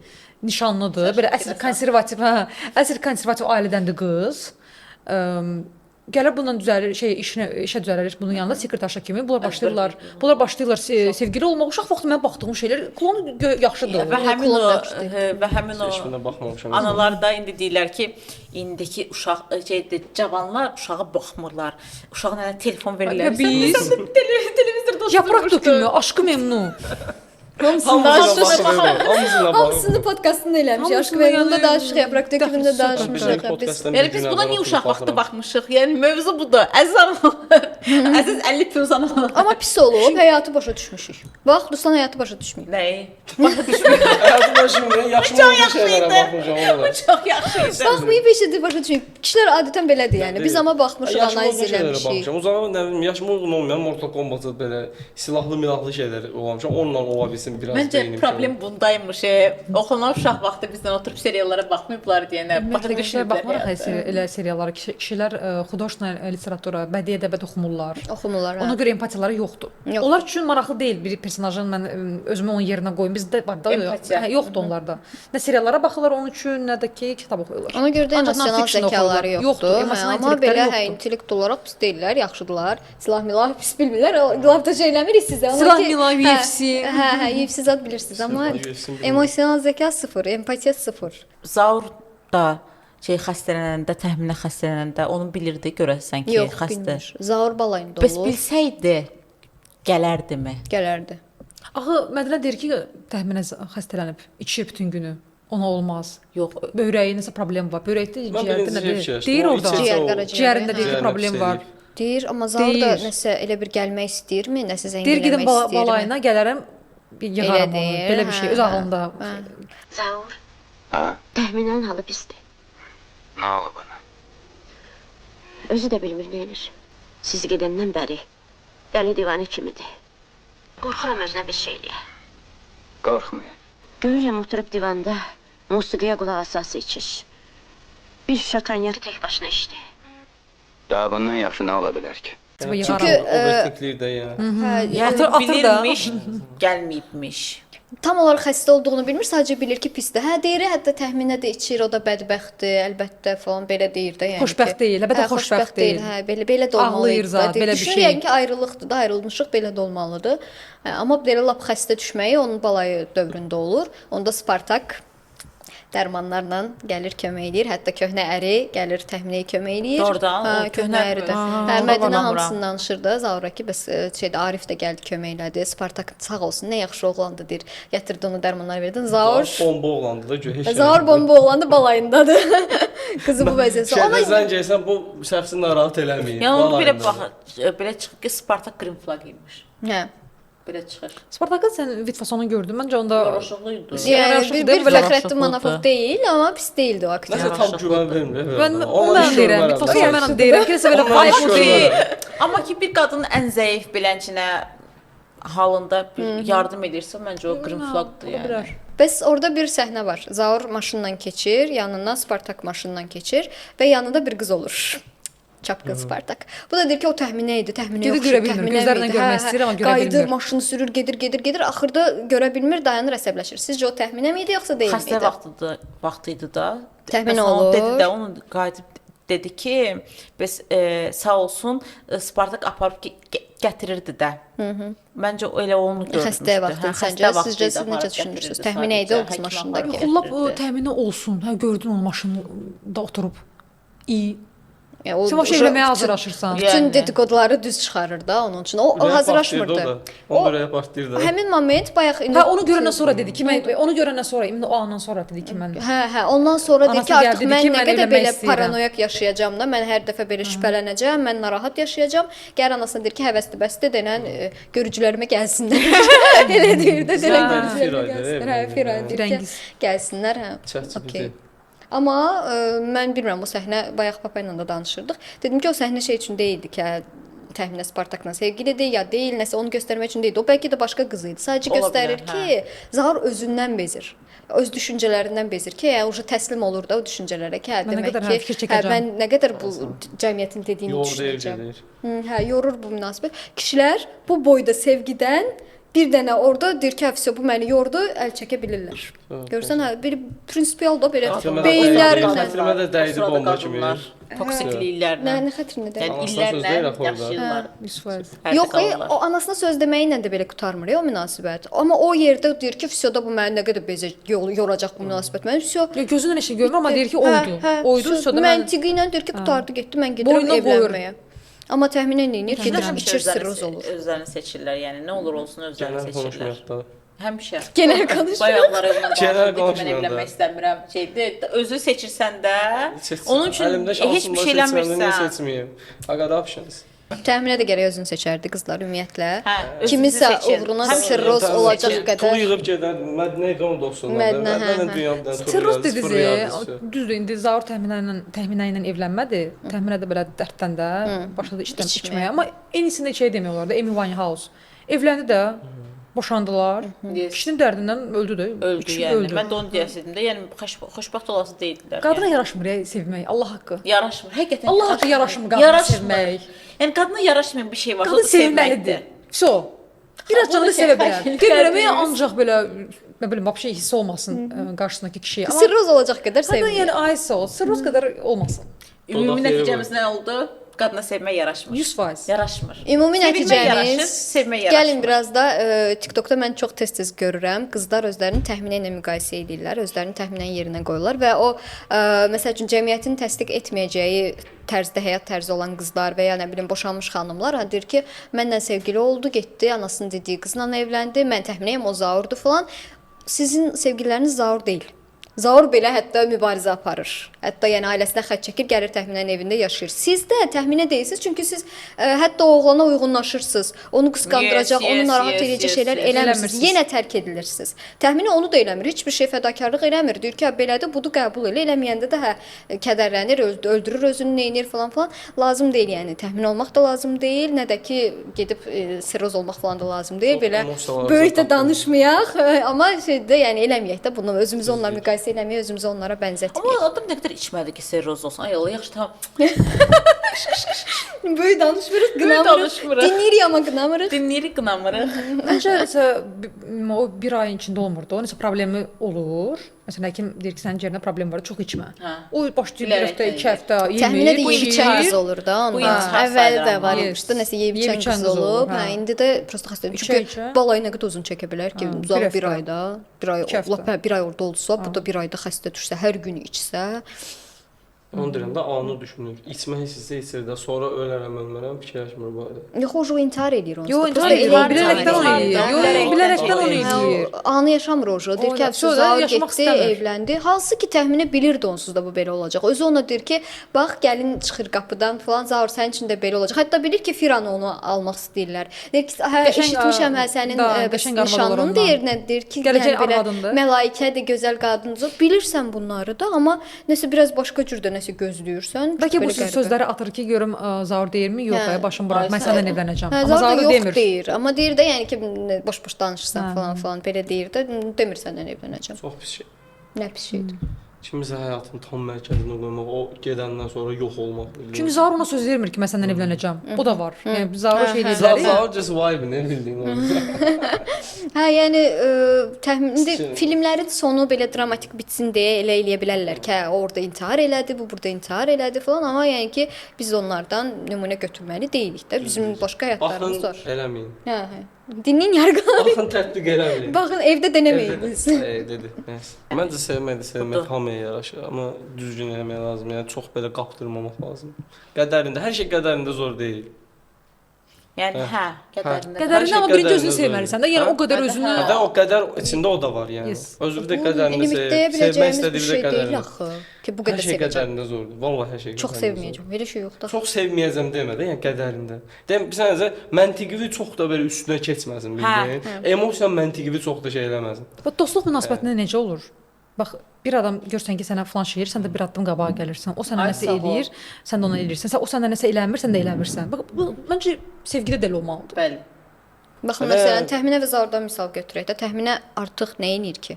nişanlıdır. Belə əsl konservativ, hə, əsl konservativ ailədəndir qız. Gəlir bununla düzəlir, şey işinə işə düzəlir bunun yanında sekretarşa kimi. Bunlar başlayırlar sevgili olmaq. Uşaq vaxtı mən baxdığım şeylər klon yaxşıdır. Və həmin o Klon yaxşı və həmin o Heç birinə baxmamışam. Analar da indi deyirlər ki, indiki uşaq şeydir, cavanlar uşağa baxmırlar. Uşağın əlinə telefon verirlər. Və biz Sən də televizorda Yapraq dökümü, aşkı memnu. Hamısına baxıram. Hamısına baxıram. Hamısını podkastında eləmişik. Aşk Hamısını və yəni danışıq, yapraq dökümündə dəxilsiz danışmışıq. Bizim Biz podkastdan Yəni biz buna niyə uşaq vaxtı baxmışıq? Yəni mövzu budur. Əziz analar, əziz 50 plus analar. Amma pis olub, həyatı başa düşmüşük. Bax, Ruslan həyatı başa düşməyib. Nəyi? Həyatımda şimdi yaşım Çox olduğu yaxşı şeylərə idi. baxmışam ona Bu da. çox yaxşı idi. Baxmayıb heç də başa düşməyib. Kişilər adətən belədir yəni. Biz amma baxmışıq, Yaşıma analiz uyğun şeylərə eləmişik. baxmışam. O zaman nə bilim, yaşıma uyğun olmayan Mortal Kombat-ı belə silahlı milahlı şeylər olmamışam. Onunla ola bilsin biraz Məncə beynim şey problem bundaymış. Oxunan uşaq vaxtı bizdən oturub seriallara baxmayıblar deyənə başa Ümumiyyətlə kişilər düşməyiblər. baxmaraq həyata. elə seriallara, kişilər xudожественная literatura, bədii ədəbiyyat oxumurlar. Oxumurlar, hə. Ona görə empatiyaları yoxdur. Yox. Onlar üçün maraqlı deyil bir personajın mən özümü onun yerinə qoyum. Bizdə var da Empatiya. hə, yoxdur onlarda. Nə seriallara baxırlar onun üçün, nə də ki kitab oxuyurlar. Ona görə də Ancaq emosional non-fiction zəkaları oxuyurlar. yoxdur. Yoxdur, Hə, emosional amma intellektləri belə hə, yoxdur. intellekt olaraq pis deyillər, yaxşıdırlar. Silah milah pis bilmirlər. Lap da şey eləmirik sizə. Amma Silah ki, milah, hə, UFC. Hə, hə, UFC zad bilirsiniz amma UFC bilmirəm. emosional zəka sıfır, empatiya sıfır. Zaur da şey xəstələnəndə, təxminə xəstələnəndə onu bilirdi görəsən ki, Yox, xəstə. bilmir. Zaur balayında Bəs olur. bilsəydi gələrdimi? Gələrdi. Axı Mədinə deyir ki, təxminə xəstələnib, içir bütün günü. Ona olmaz. Yox. Böyrəyi nəsə problem var. Böyrəkdə Mən ciyərdə birinci şey nədir? fikirləşdim. Deyir O orada. içsə Ciyər, o- qaraciyər. Ciyərində deyir ki, Ciyərinə problem pis var. eləyib. Deyir, amma Zaur da Deyir. nəsə elə bir gəlmək istəyirmi, nəsə zəng Deyir gedim eləmək istəyirmi? balayına gələrəm yığaram Elə onu. deyir, Belə bir şey hə, öz hə. ağlında. Zaur, Ha? təxminən halı pisdir. Nə olub ona? Özü də bilmir nə edir. Siz gedəndən bəri dəli divanə kimidir. Qorxuram özünə bir şey eləyə. Qorxmayın. Görürəm oturub divanda musiqiyə qulaq asası içir. Bir şüşə konyak tək başına içdi. Daha bundan yaxşı nə ola bilər ki? Çünki Çünki Overthinkləyir də yəni. hə, Yəni Atır- atır da. bilirmiş, gəlməyibmiş. tam olaraq xəstə olduğunu bilmir, sadəcə bilir ki, pisdir. Hə, deyir, hətta təxminə də içir, o da bədbəxtdir, əlbəttə falan belə deyir də yəni. Xoşbəxt ki. deyil, əlbəttə Hə, xoşbəxt deyil. Hə, belə də olmalı Ağlayır idi. zat, Deyir, belə bir Düşünür şey. yəqin ki, ayrılıqdır da, ayrılmışıq, belə də olmalıdır. Hə, amma belə lap xəstə düşməyi onun balayı dövründə olur. Onda Spartak dərmanlarla gəlir kömək eləyir. Hətta köhnə əri gəlir təxminəyə kömək eləyir. Doğrudan, Hə, o köhnə köhnə əri də. Aa, Hə, ona Mədinə balamıram. hamısını danışır da Zaura ki, bəs şeydə Arif də gəldi kömək elədi. Spartak sağ olsun, nə yaxşı oğlandı deyir. Gətirdi onu dərmanlar verdin. Zaur Bomba oğlandı da gör heç. Zaur bomba oğlandı balayındadır. Qızı bu vəziyyətdə. Şeydə Amma zəng etsən bu şəxsi narahat eləməyin. Yəni onu belə Balayındadır. bax, belə çıxıb ki, Spartak green flag imiş. hə. Belə çıxır. Spartakın sən Vitfasonu gördün. Məncə onda Yaraşıqlı idi. Yəni Yaraşıqlı bir deyil, belə Fəxrəddin Manafov deyil, amma pis deyildi o aktyor. Nəsə tam güvən vermir. Mən onu mən deyirəm. Vitfasonu mən deyirəm ki, nəsə belə Ondan vibe iş o deyil. görmərəm. Amma ki bir qadının ən zəif belənçinə halında bir yardım edirsə, məncə o green flagdır Ola yəni. bilər. Bəs orada bir səhnə var. Zaur maşınla keçir, yanından Spartak maşınla keçir və yanında bir qız olur. Çapqın Spartak. Bu da deyir ki, o təxminə idi, təxminə Gedir, oxşayır, görə bilmir. təxminə Gözlərlə idi. görmək istəyir, amma görə Qayıdır, bilmir. maşını sürür, gedir, gedir, gedir. Axırda görə bilmir, dayanır, əsəbləşir. Sizcə o təxminə miydi yoxsa deyil Xəstə miydi? vaxtıdır, vaxtı idi da. Təxmin Məsələn, o olur. Dedi də onu qayıdıb dedi ki, bəs sağ olsun Spartak aparıb gətirirdi də. Hı. Məncə o elə onu görmüşdü. Xəstə vaxtı Hə, xəstə səncə, vaxtı sizcə idi, siz necə aparıb düşünürsünüz? gətirirdi Təxminə idi o sadəcə, qız həkim maşındakı. aparıb Yox, lap o gətirirdi. təxminə olsun. Hə gördün onu maşında oturub. İyi. Yəni, o Sən başı uşaq evlənməyə bütün- hazırlaşırsan. Bütün Yəni. dedikoduları düz çıxarır da onun üçün. O hazırlaşmırdı. O ürəyə partlayırdı. Həmin moment bayaq indi Hə onu görəndən sonra dedi ki, mən onu görəndən sonra, indi o andan sonra dedi ki, mən Hə, hə, ondan sonra deyir Anası ki, artıq gəldi, dedi mən ki, nə mən qədər evlənmək belə istəyirəm. paranoyak yaşayacağam da, mən hər dəfə belə şübhələnəcəm, mən narahat yaşayacağam. Gəlir anasına deyir ki, həvəsdir, bəsdir, denən görücülərimə gəlsinlər. Elə deyir də, denən Hə, görücülərimə Firaydı, gəlsinlər. Hə, evlənir, Firay hə. deyir ki, Firəngiz. gəlsinlər, hə. ChatGPT. Okey. Amma mən bilmirəm o səhnə bayaq papa ilə də danışırdıq. Dedim ki, o səhnə şey üçün deyildi ki, hə, təxminə Spartakla sevgilidir ya deyil, nəsə onu göstərmək üçün deyildi. O bəlkə də başqa qız idi. Sadəcə Ola göstərir bilər, ki, Zaur özündən bezir. Öz düşüncələrindən bezir ki, yəni ucu təslim olur da o düşüncələrə ki, hə, Mən nə demək qədər, ki, hə, fikir hə, çəkəcəm. mən nə qədər bu cəmiyyətin dediyini Yordu ev düşünəcəm. gedir. Hı, hə, yorur bu münasibət. Kişilər bu boyda sevgidən bir dənə orada deyir ki, "Vəsə bu məni yordu", əl çəkə bilirlər. Görsən hə, bir prinsipial da belə Xətrimə də beyinlərinlə. dəydi, xətrimə də dəydi O sırada bomba kimi. qadınlar Toksikliklərlə. Nə xətrinə dəydi? Yəni Anasına söz illərlə deyir axı orada. yaşayırlar. 100%. Hərdə Yox, qalırlar. o anasına söz deməyi ilə də belə qurtarmır o münasibət. Amma o yerdə deyir ki, "Vəsə da bu məni nə qədər bezə yoracaq bu münasibət məni." Vəsə Ya gözünün heç nə görmür, amma deyir ki, oydu. Oydu, vəsə, sonra mən məntiqi ilə deyir ki, qurtardı getdi, mən gedirəm Boynuna qoyur. evlənməyə. Amma təxminən nə edir? Gedir Həmişə içir özlərini sirroz olur. Özlərini seçirlər. Yəni nə olur olsun özlərini Genel seçirlər. konuşmayaq da. Həmişə. Genel konuşuyor. Bayaqlar ondan Genel danışırdı ki, mən konuşmayaq da. evlənmək istəmirəm. Şeydir, özü seçirsən də. Seç- Onun üçün Əlimdə heç şansım bir var, şey seçmirəm də, niyə eləmirsən. seçməyim? I got options. Təxminə də gərək özünü seçərdi qızlar ümumiyyətlə. Hə, özünüzü Kimisə seçin. uğruna Həmişə sirroz Özünüzü olacaq seçin. qədər. Pul yığıb gedən Mədinə idi onun dostundan. Mədinə, hə, Mədinə hə. dünyanın bir dənə Sirroz turu dediniz, düzdür, indi Zaur Təxminə ilə evlənmədi. Təxminə də belə dərddən də başladı işdən İçməyə. içməyə. Amma eynisində şey demək olar da, Amy Winehouse. Evləndi də, boşandılar. Yes. Kişinin dərdindən öldü də. Öldü İçib yəni. öldü. Mən də onu deyəsəydim də, yəni xoşbəxt olası deyildilər. Qadına yəni. yaraşmır ya sevmək, Allah haqqı. Yaraşmır. Həqiqətən Allah haqqı yaraşmır qadına Yaraşmır. sevmək. Yəni qadına yaraşmayan bir şey varsa o Qadın da sevməkdir. sevməlidir. So. Biraz canını sevə bilər. Demirəm, ya, ancaq belə nə bilim, vəbşə hiss olmasın qarşısındakı kişiyə. Amma Sirroz olacaq qədər qadın sevmir. yəni aysa ol, sirroz qədər olmasın. Ümumi Dodaq yeri nəticəmiz nə oldu? Qadına sevmək yaraşmır. 100%. Yaraşmır. Ümumi Sevilmək yaraşır, nəticəmiz sevmək yaraşmır. Gəlin biraz da TikTokda mən çox tez-tez görürəm. Qızlar özlərini təxminə ilə müqayisə edirlər, özlərini təxminən yerinə qoyurlar və o məsəl üçün cəmiyyətin təsdiq etməyəcəyi tərzdə həyat tərzi olan qızlar və ya nə bilim boşanmış xanımlar ha deyir ki, mənlə sevgili oldu, getdi, anasının dediyi qızla evləndi, mən təxminəyəm o Zaurdur falan. Sizin sevgililəriniz Zaur deyil. Zaur belə hətta mübarizə aparır. Hətta yəni ailəsinə xətt çəkir, gəlir təxminən evində yaşayır. Siz də təxminə deyilsiz, çünki siz hətta oğlana uyğunlaşırsınız. Onu qısqandıracaq, Yes, onu yes, narahat yes, edəcək yes, şeylər yes. eləmirsiniz. Eləmirsiniz. Yenə tərk edilirsiniz. Təxminə onu da eləmir. Heç bir şey fədakarlıq eləmir. Deyir ki, hə, belədir, budur, qəbul elə. Eləməyəndə də hə kədərlənir, öldürür özünü, neynir falan filan. Lazım deyil yəni. Təxmin olmaq da lazım deyil, nə də ki gedib sirroz olmaq falan da lazım deyil. Çox Belə emosiyalar böyük də zaten. danışmayaq, amma şeydə yəni eləməyək də bunu özümüzü onunla müqayisə eləməyək, özümüzü onlara bənzətməyək. Amma adam nə qədər içmədi ki, serroz olsun. Ay Allah, yaxşı tamam. Böyük danışmırıq, Böyük qınamırıq. danışmırıq. Dinləyirik amma qınamırıq. Dinləyirik, qınamırıq. Məncə nəsə o bir ayın içində olmurdu. O nəsə problemi olur. Məsələn, həkim deyir ki, sənin ciyərində problem var, çox içmə. Hə. O başlayır bir Bilərək həftə, də iki həftə Təxminə yemir, də yeyib içən qız olur da Bu onda. intihar Əvvəl sayılır də amma. var Yes. imiş də nəsə yeyib içən Yeyib içən qız qız olub. olur, Hə, hə. indi də prosta xəstədir. İçə Çünki içə. balayı nə qədər uzun çəkə bilər ki, Hə, bir uzağı bir həftə. ayda, bir ay, İki həftə. lap hə, bir ay orada olsa, bu da bir ayda xəstə düşsə, hər gün içsə, Onu deyirəm də anı düşünür. İçmək istəsə içir də, sonra ölərəm, ölmərəm, fikirləşmir bu barədə. Yox, o intihar eləyir onsuz. Yo, da. intihar Prosta eləyir, elə bilərəkdən onu intihar eləyir. eləyir. Yo, Bilərəkdən bilərəkdən onu eləyir. Hə, eləyir. o anı yaşamır o. Deyir ki, O, hə, söz Zaur yaşamaq getdi, istəmir. evləndi. Hansı ki təxminə bilirdi onsuz da bu belə olacaq. Özü ona deyir ki, bax gəlin çıxır qapıdan falan, Zaur sənin üçün də belə olacaq. Hətta bilir ki, Firanı onu almaq istəyirlər. Deyir ki, hə Qəşəng, eşitmişəm hə sənin da, bəs qəşəng arvad olur nişanlın ondan. deyir, nə deyir ki, Gələcək yəni belə arvadındır. məlakədir, gözəl qadındır. Bilirsən bunları da, amma nəsə biraz başqa cürdür. nəsə gözləyirsən. Bəlkə bu belə qəribə. sözləri atır ki, görüm Zaur deyirmi? Yox, ay başım bırax, mən səndən evlənəcəm. Hə, Amma Zaur da Zaur yox demir. deyir. Amma deyir də yəni ki, boş-boş danışırsan falan falan belə deyir də, demir səndən evlənəcəm. Çox pis şey. Nə pis şeydir. Kimisə həyatın tam mərkəzinə qoymaq, o gedəndən sonra yox olmaq. Çünki Zaur ona söz vermir ki, mən səndən evlənəcəm. O da var. Yəni Zaura şey deyirlər. Zaur just vibe, nə bildiyim o. Hə, yəni təxmin indi filmlərin sonu belə dramatik bitsin deyə elə eləyə bilərlər ki, hə, o orada intihar elədi, bu burada intihar elədi falan, amma yəni ki, biz onlardan nümunə götürməli deyilik də. Bizim başqa həyatlarımız var. Baxın, eləməyin. Hə, hə. Dinləyin, yargılamayın. Baxın, tətbiq eləməyin. Baxın, evdə denəməyin. Dedi. Nəsə. Məncə sevmək də sevmək hamıya yaraşır, amma düzgün eləmək lazım. Yəni çox belə qapdırmamaq lazım. Qədərində, hər şey qədərində zor deyil. Yəni hə, qədərində. Qədərində amma birinci özünü sevməlisən də. Yəni o qədər özünü. Hə, o qədər içində o da var yəni. Özü bir də qədərində sev, sevmək istədiyi bir də qədərində. Axı ki, bu qədər sevəcəm. Hər şey sevəcəm. qədərində zordur. Vallahi hər şey. Çox sevməyəcəm. Belə şey yoxdur. Çox sevməyəcəm demə də, yəni qədərində. Deyəm, bir sənə məntiqi çox da belə üstünə keçməsin, bildin? Emosiya məntiqi çox da şey eləməsin. Bax dostluq münasibətində necə olur? Bax, bir adam görsən ki, sənə filan şey eləyir, sən də bir addım qabağa gəlirsən. O sənə nəsə eləyir, sən də ona eləyirsən. Sən o səndən nəsə eləmir, sən də eləmirsən. Bax, bu məncə sevgidə də elə olmalıdır. Bəli. Baxın, məsələn, Təxminə və Zaurdan misal götürək də. Təxminə artıq nə eləyir ki?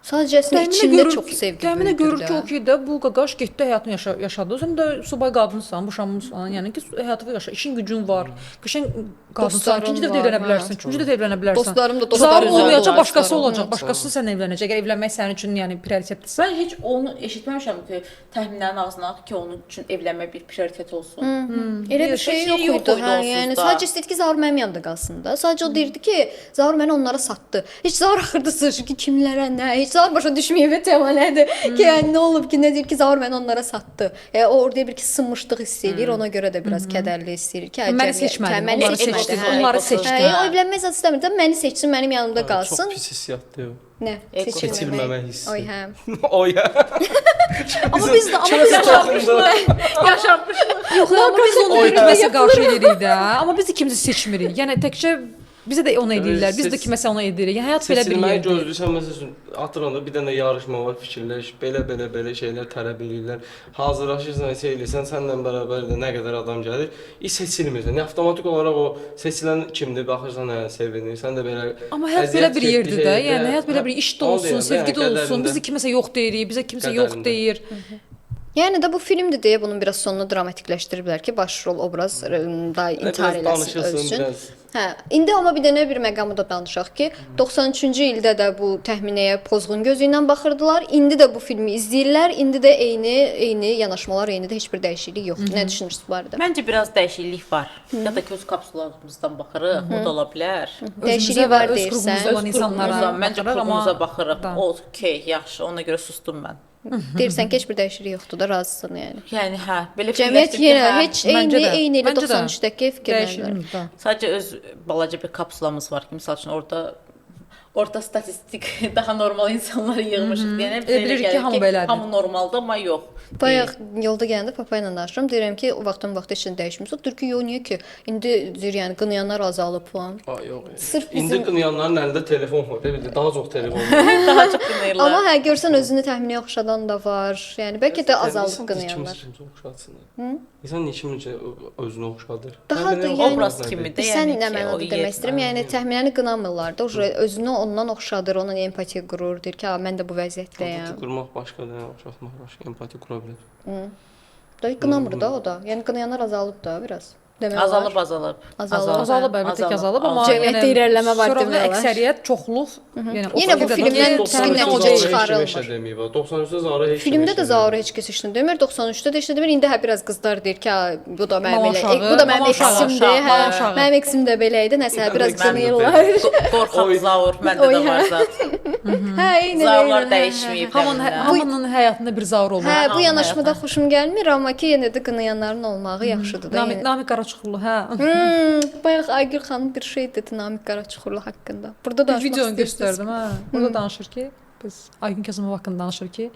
Sadəcə içində çox sevgi. Təxminə görür ki, okey də bu qaqaş getdi həyatını yaşadı. Sən də subay qadınsan, boşanmısan. Yəni ki, həyatını yaşa, işin gücün var. Qəşəng qadınsan, ikinci dəfə evlənə bilərsən, üçüncü dəfə evlənə bilərsən. Dostlarım da dostlarım olmayacaq, başqası olacaq. Başqası sənlə evlənəcək. Əgər evlənmək sənin üçün yəni prioritetdirsə. Mən heç onu eşitməmişəm ki, Təxminənin ağzından ki, onun üçün evlənmək bir prioritet olsun. Elə bir şey yox idi. Hə, yəni sadəcə istəyirdi ki, Zaur mənim yanımda qalsın da. Sadəcə o deyirdi ki, Zaur məni onlara satdı. Heç Zaur axırda sırşı ki, kimlərə nə, heç Zaur başa düşməyib tema nədir ki, yəni nə olub ki, nə deyir ki, Zaur məni onlara satdı. Yəni o orada bir ki, sınmışlıq hiss eləyir, ona görə də biraz kədərli hiss eləyir ki, məni seçmədi, onları seçdi, onları seçdi. Hə, o evlənmək zad istəmir də, məni seçsin, mənim yanımda qalsın. Çox pis hissiyatdır o. Nə? Seçilməmək hissi. Oy, hə. Oy, hə. Amma biz də yaşanmışlıq. Yox, amma biz onu kiməsə qarşı edirik də. Amma biz ikimizi seçmirik. Yəni təkcə bizə də onu edirlər, biz də kiməsə onu edirik. Yəni həyat belə bir yerdir. yerdir. Seçilməyi gözləyirsən, məsəl üçün, hatırlan da bir dənə yarışma var, fikirləş, belə-belə şeylər tələb eləyirlər. Hazırlaşırsan, şey eləyirsən, səninlə bərabər də nə qədər adam gəlir, seçilmirsən. Yəni avtomatik olaraq o seçilən kimdir, baxırsan, hə, sevinir. Sən də belə. Amma həyat belə bir yerdir də. Yəni həyat belə bir iş də olsun, sevgi də olsun. Biz də kiməsə yox deyirik, bizə kimsə yox deyir. Yəni də bu filmdir deyə bunun biraz sonunu dramatikləşdiriblər ki, baş rol obraz da intihar eləsin özün. Hə, indi amma bir dənə bir məqamı da danışaq ki, 93-cü ildə də bu Təxminəyə pozğun gözü ilə baxırdılar. İndi də bu filmi izləyirlər. İndi də eyni yanaşmalar, eyni də heç bir dəyişiklik yoxdur. Nə düşünürsünüz bu barədə? Məncə biraz dəyişiklik var. Ya da göz kapsularımızdan baxırıq, o da ola bilər. Dəyişiklik var deyirsən. Öz insanlara, məncə qrupumuza baxırıq. Okey, yaxşı, ona görə sustum mən. Deyirsən ki, heç bir dəyişiklik yoxdur da, razısan yəni. Yəni hə, belə cəmiyyət yenə heç eyni elə 93-dəki fikirlənir. Sadəcə öz balaca bir kapsulamız var ki, misal üçün orada orta statistik daha normal insanları yığmışıq. Yəni bizə elə bilirik ki, hamı belədir. Hamı normaldır, amma yox. Bayaq yolda gələndə papa ilə danışıram. Deyirəm ki, o vaxtdan vaxta heç nə dəyişmirsə, deyir ki, yox niyə ki? İndi deyir, yəni qınayanlar azalıb falan. Ay yox. Sırf bizim... İndi qınayanların əlində telefon var, bildi, daha çox telefon var. Daha çox qınayırlar. Amma hə görsən özünü təxminə oxşadan da var. Yəni bəlkə də azalıb qınayanlar. İnsan kimi oxşatsın. İnsan niyə kiminsə özünü oxşadır? Daha da yəni obraz kimi də, sən yəni nə mənada demək istəyirəm? Yəni təxminəni qınamırlar da, özünü ondan oxşadır, onunla empatiya qurur, deyir ki, mən də bu vəziyyətdəyəm. Empati qurmaq başqadır, oxşatmaq başqa, empati qura bilər. Da qınamır da o da. Yəni qınayanlar azalıb da biraz. Demək azalıb, azalıb. Azalıb, əlbəttə ki, azalıb, amma cəmiyyətdə irəliləmə var demək olar. Əksəriyyət, çoxluq, yəni yenə bu filmdən düzgün nəticə çıxarılmır. 93-də Zaura heç Filmdə də Zaura heç kəs heç nə demir, 93-də də heç nə demir. İndi hə biraz qızlar deyir ki, bu da mənim elə, bu da mənim eksimdir, hə, mənim eksim də belə idi, nəsə biraz qınayırlar. Qorxaq Zaur məndə də var zat. Hə, eyni. Zaurlar dəyişməyib. Hamının həyatında bir Zaur olur. Hə, bu yanaşmada xoşum gəlmir, amma ki yenə də qınayanların olmağı yaxşıdır da. Namiq Qaraçuxurlu, hə. Bayaq Aygül xanım bir şey dedi Namiq Qaraçuxurlu haqqında. Burada danışmaq videonu göstərdim, hə. Burada danışır ki, biz Aygün Kazımova haqqında danışır ki,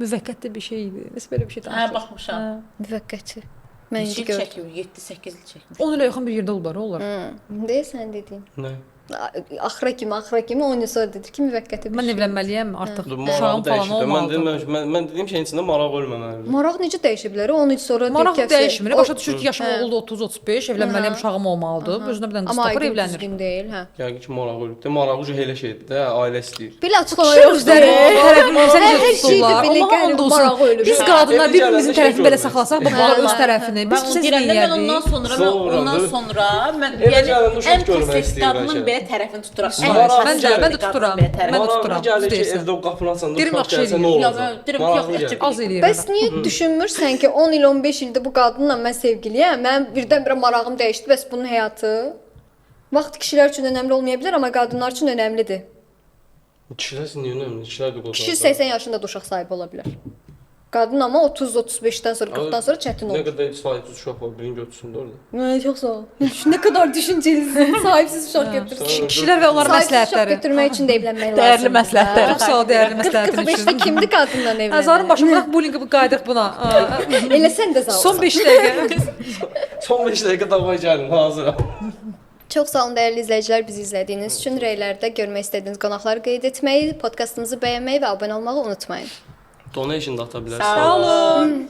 müvəqqəti bir şey idi. Nəsə belə bir şey danışır. Hə, baxmışam. Müvəqqəti. Mən indi gördüm. 7-8 il çəkmiş. 10 ilə yaxın bir yerdə olublar, onlar. Deyirsən dediyin. Nə? Axıra kimi, axıra kimi 10 il sonra dedir ki, müvəqqəti bir Mən şey. evlənməliyəm artıq. Maraq Uşağım falan dəyişir. Mən olmalıdır. dedim, mən dediyim şeyin içində maraq ölməməlidir. Maraq necə dəyişə bilər? 10 il sonra deyir Maraq ki, dəyişmir. o- Başa düşür ki, yaşım Hə. oldu 30-35, evlənməliyəm, uşağım olmalıdır. Özünə bir dənə qız Amma tapır, Aygün evlənir. düzgün deyil, hə. Yəqin ki, maraq ölüb də. Maraq ucu elə şeydir də, ailə istəyir. Belə açıqlama Kişilər yoxdur. özlərinin tərəfini bizə necə Hər şeydə tuturlar. belə Allaha qərib and olsun. maraq ölür. Biz qadınlar Evə bir-birimizin gələndə şey tərəfini belə görmürsən. saxlasaq, bax bunlar öz tərəfini. Biz Mən bizə onu deyirəm də, mən ondan eləyərdik. sonra, mən Sonra, ondan dur. sonra mən Evə yəni gələndə uşaq ən görmək pis istəyir qadının bəlkə. belə tərəfini tuturam. Ən Maraqlı pis Mən də- mən də qadının tuturam. belə tərəfini. Mən də tuturam. Maraqlı gəlir ki, Deyirsən. evdə o qapını açanda Deyirəm, uşaq yaxşı gəlsə nə eləyir. Ya olacaq? mən deyirəm ki, Maraqlı yox, gəlir. Az eləyir. Bəs niyə düşünmürsən ki, 10 il, 15 ildir bu qadınla mən sevgiliyəm, mənim birdən-birə marağım dəyişdi, bəs bunun həyatı? Vaxt kişilər üçün önəmli olmaya bilər, amma qadınlar üçün önəmlidir. Kişilər üçün niyə önəmli? Kişilər də qocalır. Kişi 80 yaşında da uşaq sahibi ola bilər. Qadın amma 30-35-dən sonra, 40-dan sonra çətin Nə olur. qədər sahibsiz uşaq var, birini götürsün də orada. Nə, çox sağ ol. Nə qədər düşüncəlisin. Sahibsiz uşaq götürsün. Kişilər və onların Sahibsiz uşaq məsləhətləri. götürmək üçün də evlənmək lazımdır. Dəyərli məsləhətlər. Çox sağ ol dəyərli məsləhətin 40-45-də üçün. kimdir qadınla evlənən? Əzarın başını bırax, bullyinqi qayıdırıq buna. Aa, Elə sən də sağ ol. Son 5 dəqiqə. Son 5 dəqiqə davay gəlin, hazıram. Çox sağ olun dəyərli izləyicilər bizi izlədiyiniz üçün. Rəylərdə görmək istədiyiniz qonaqları qeyd etməyi, podkastımızı bəyənməyi və abunə olmağı unutmayın. Donation da ata bilərsiniz. Sağ olun.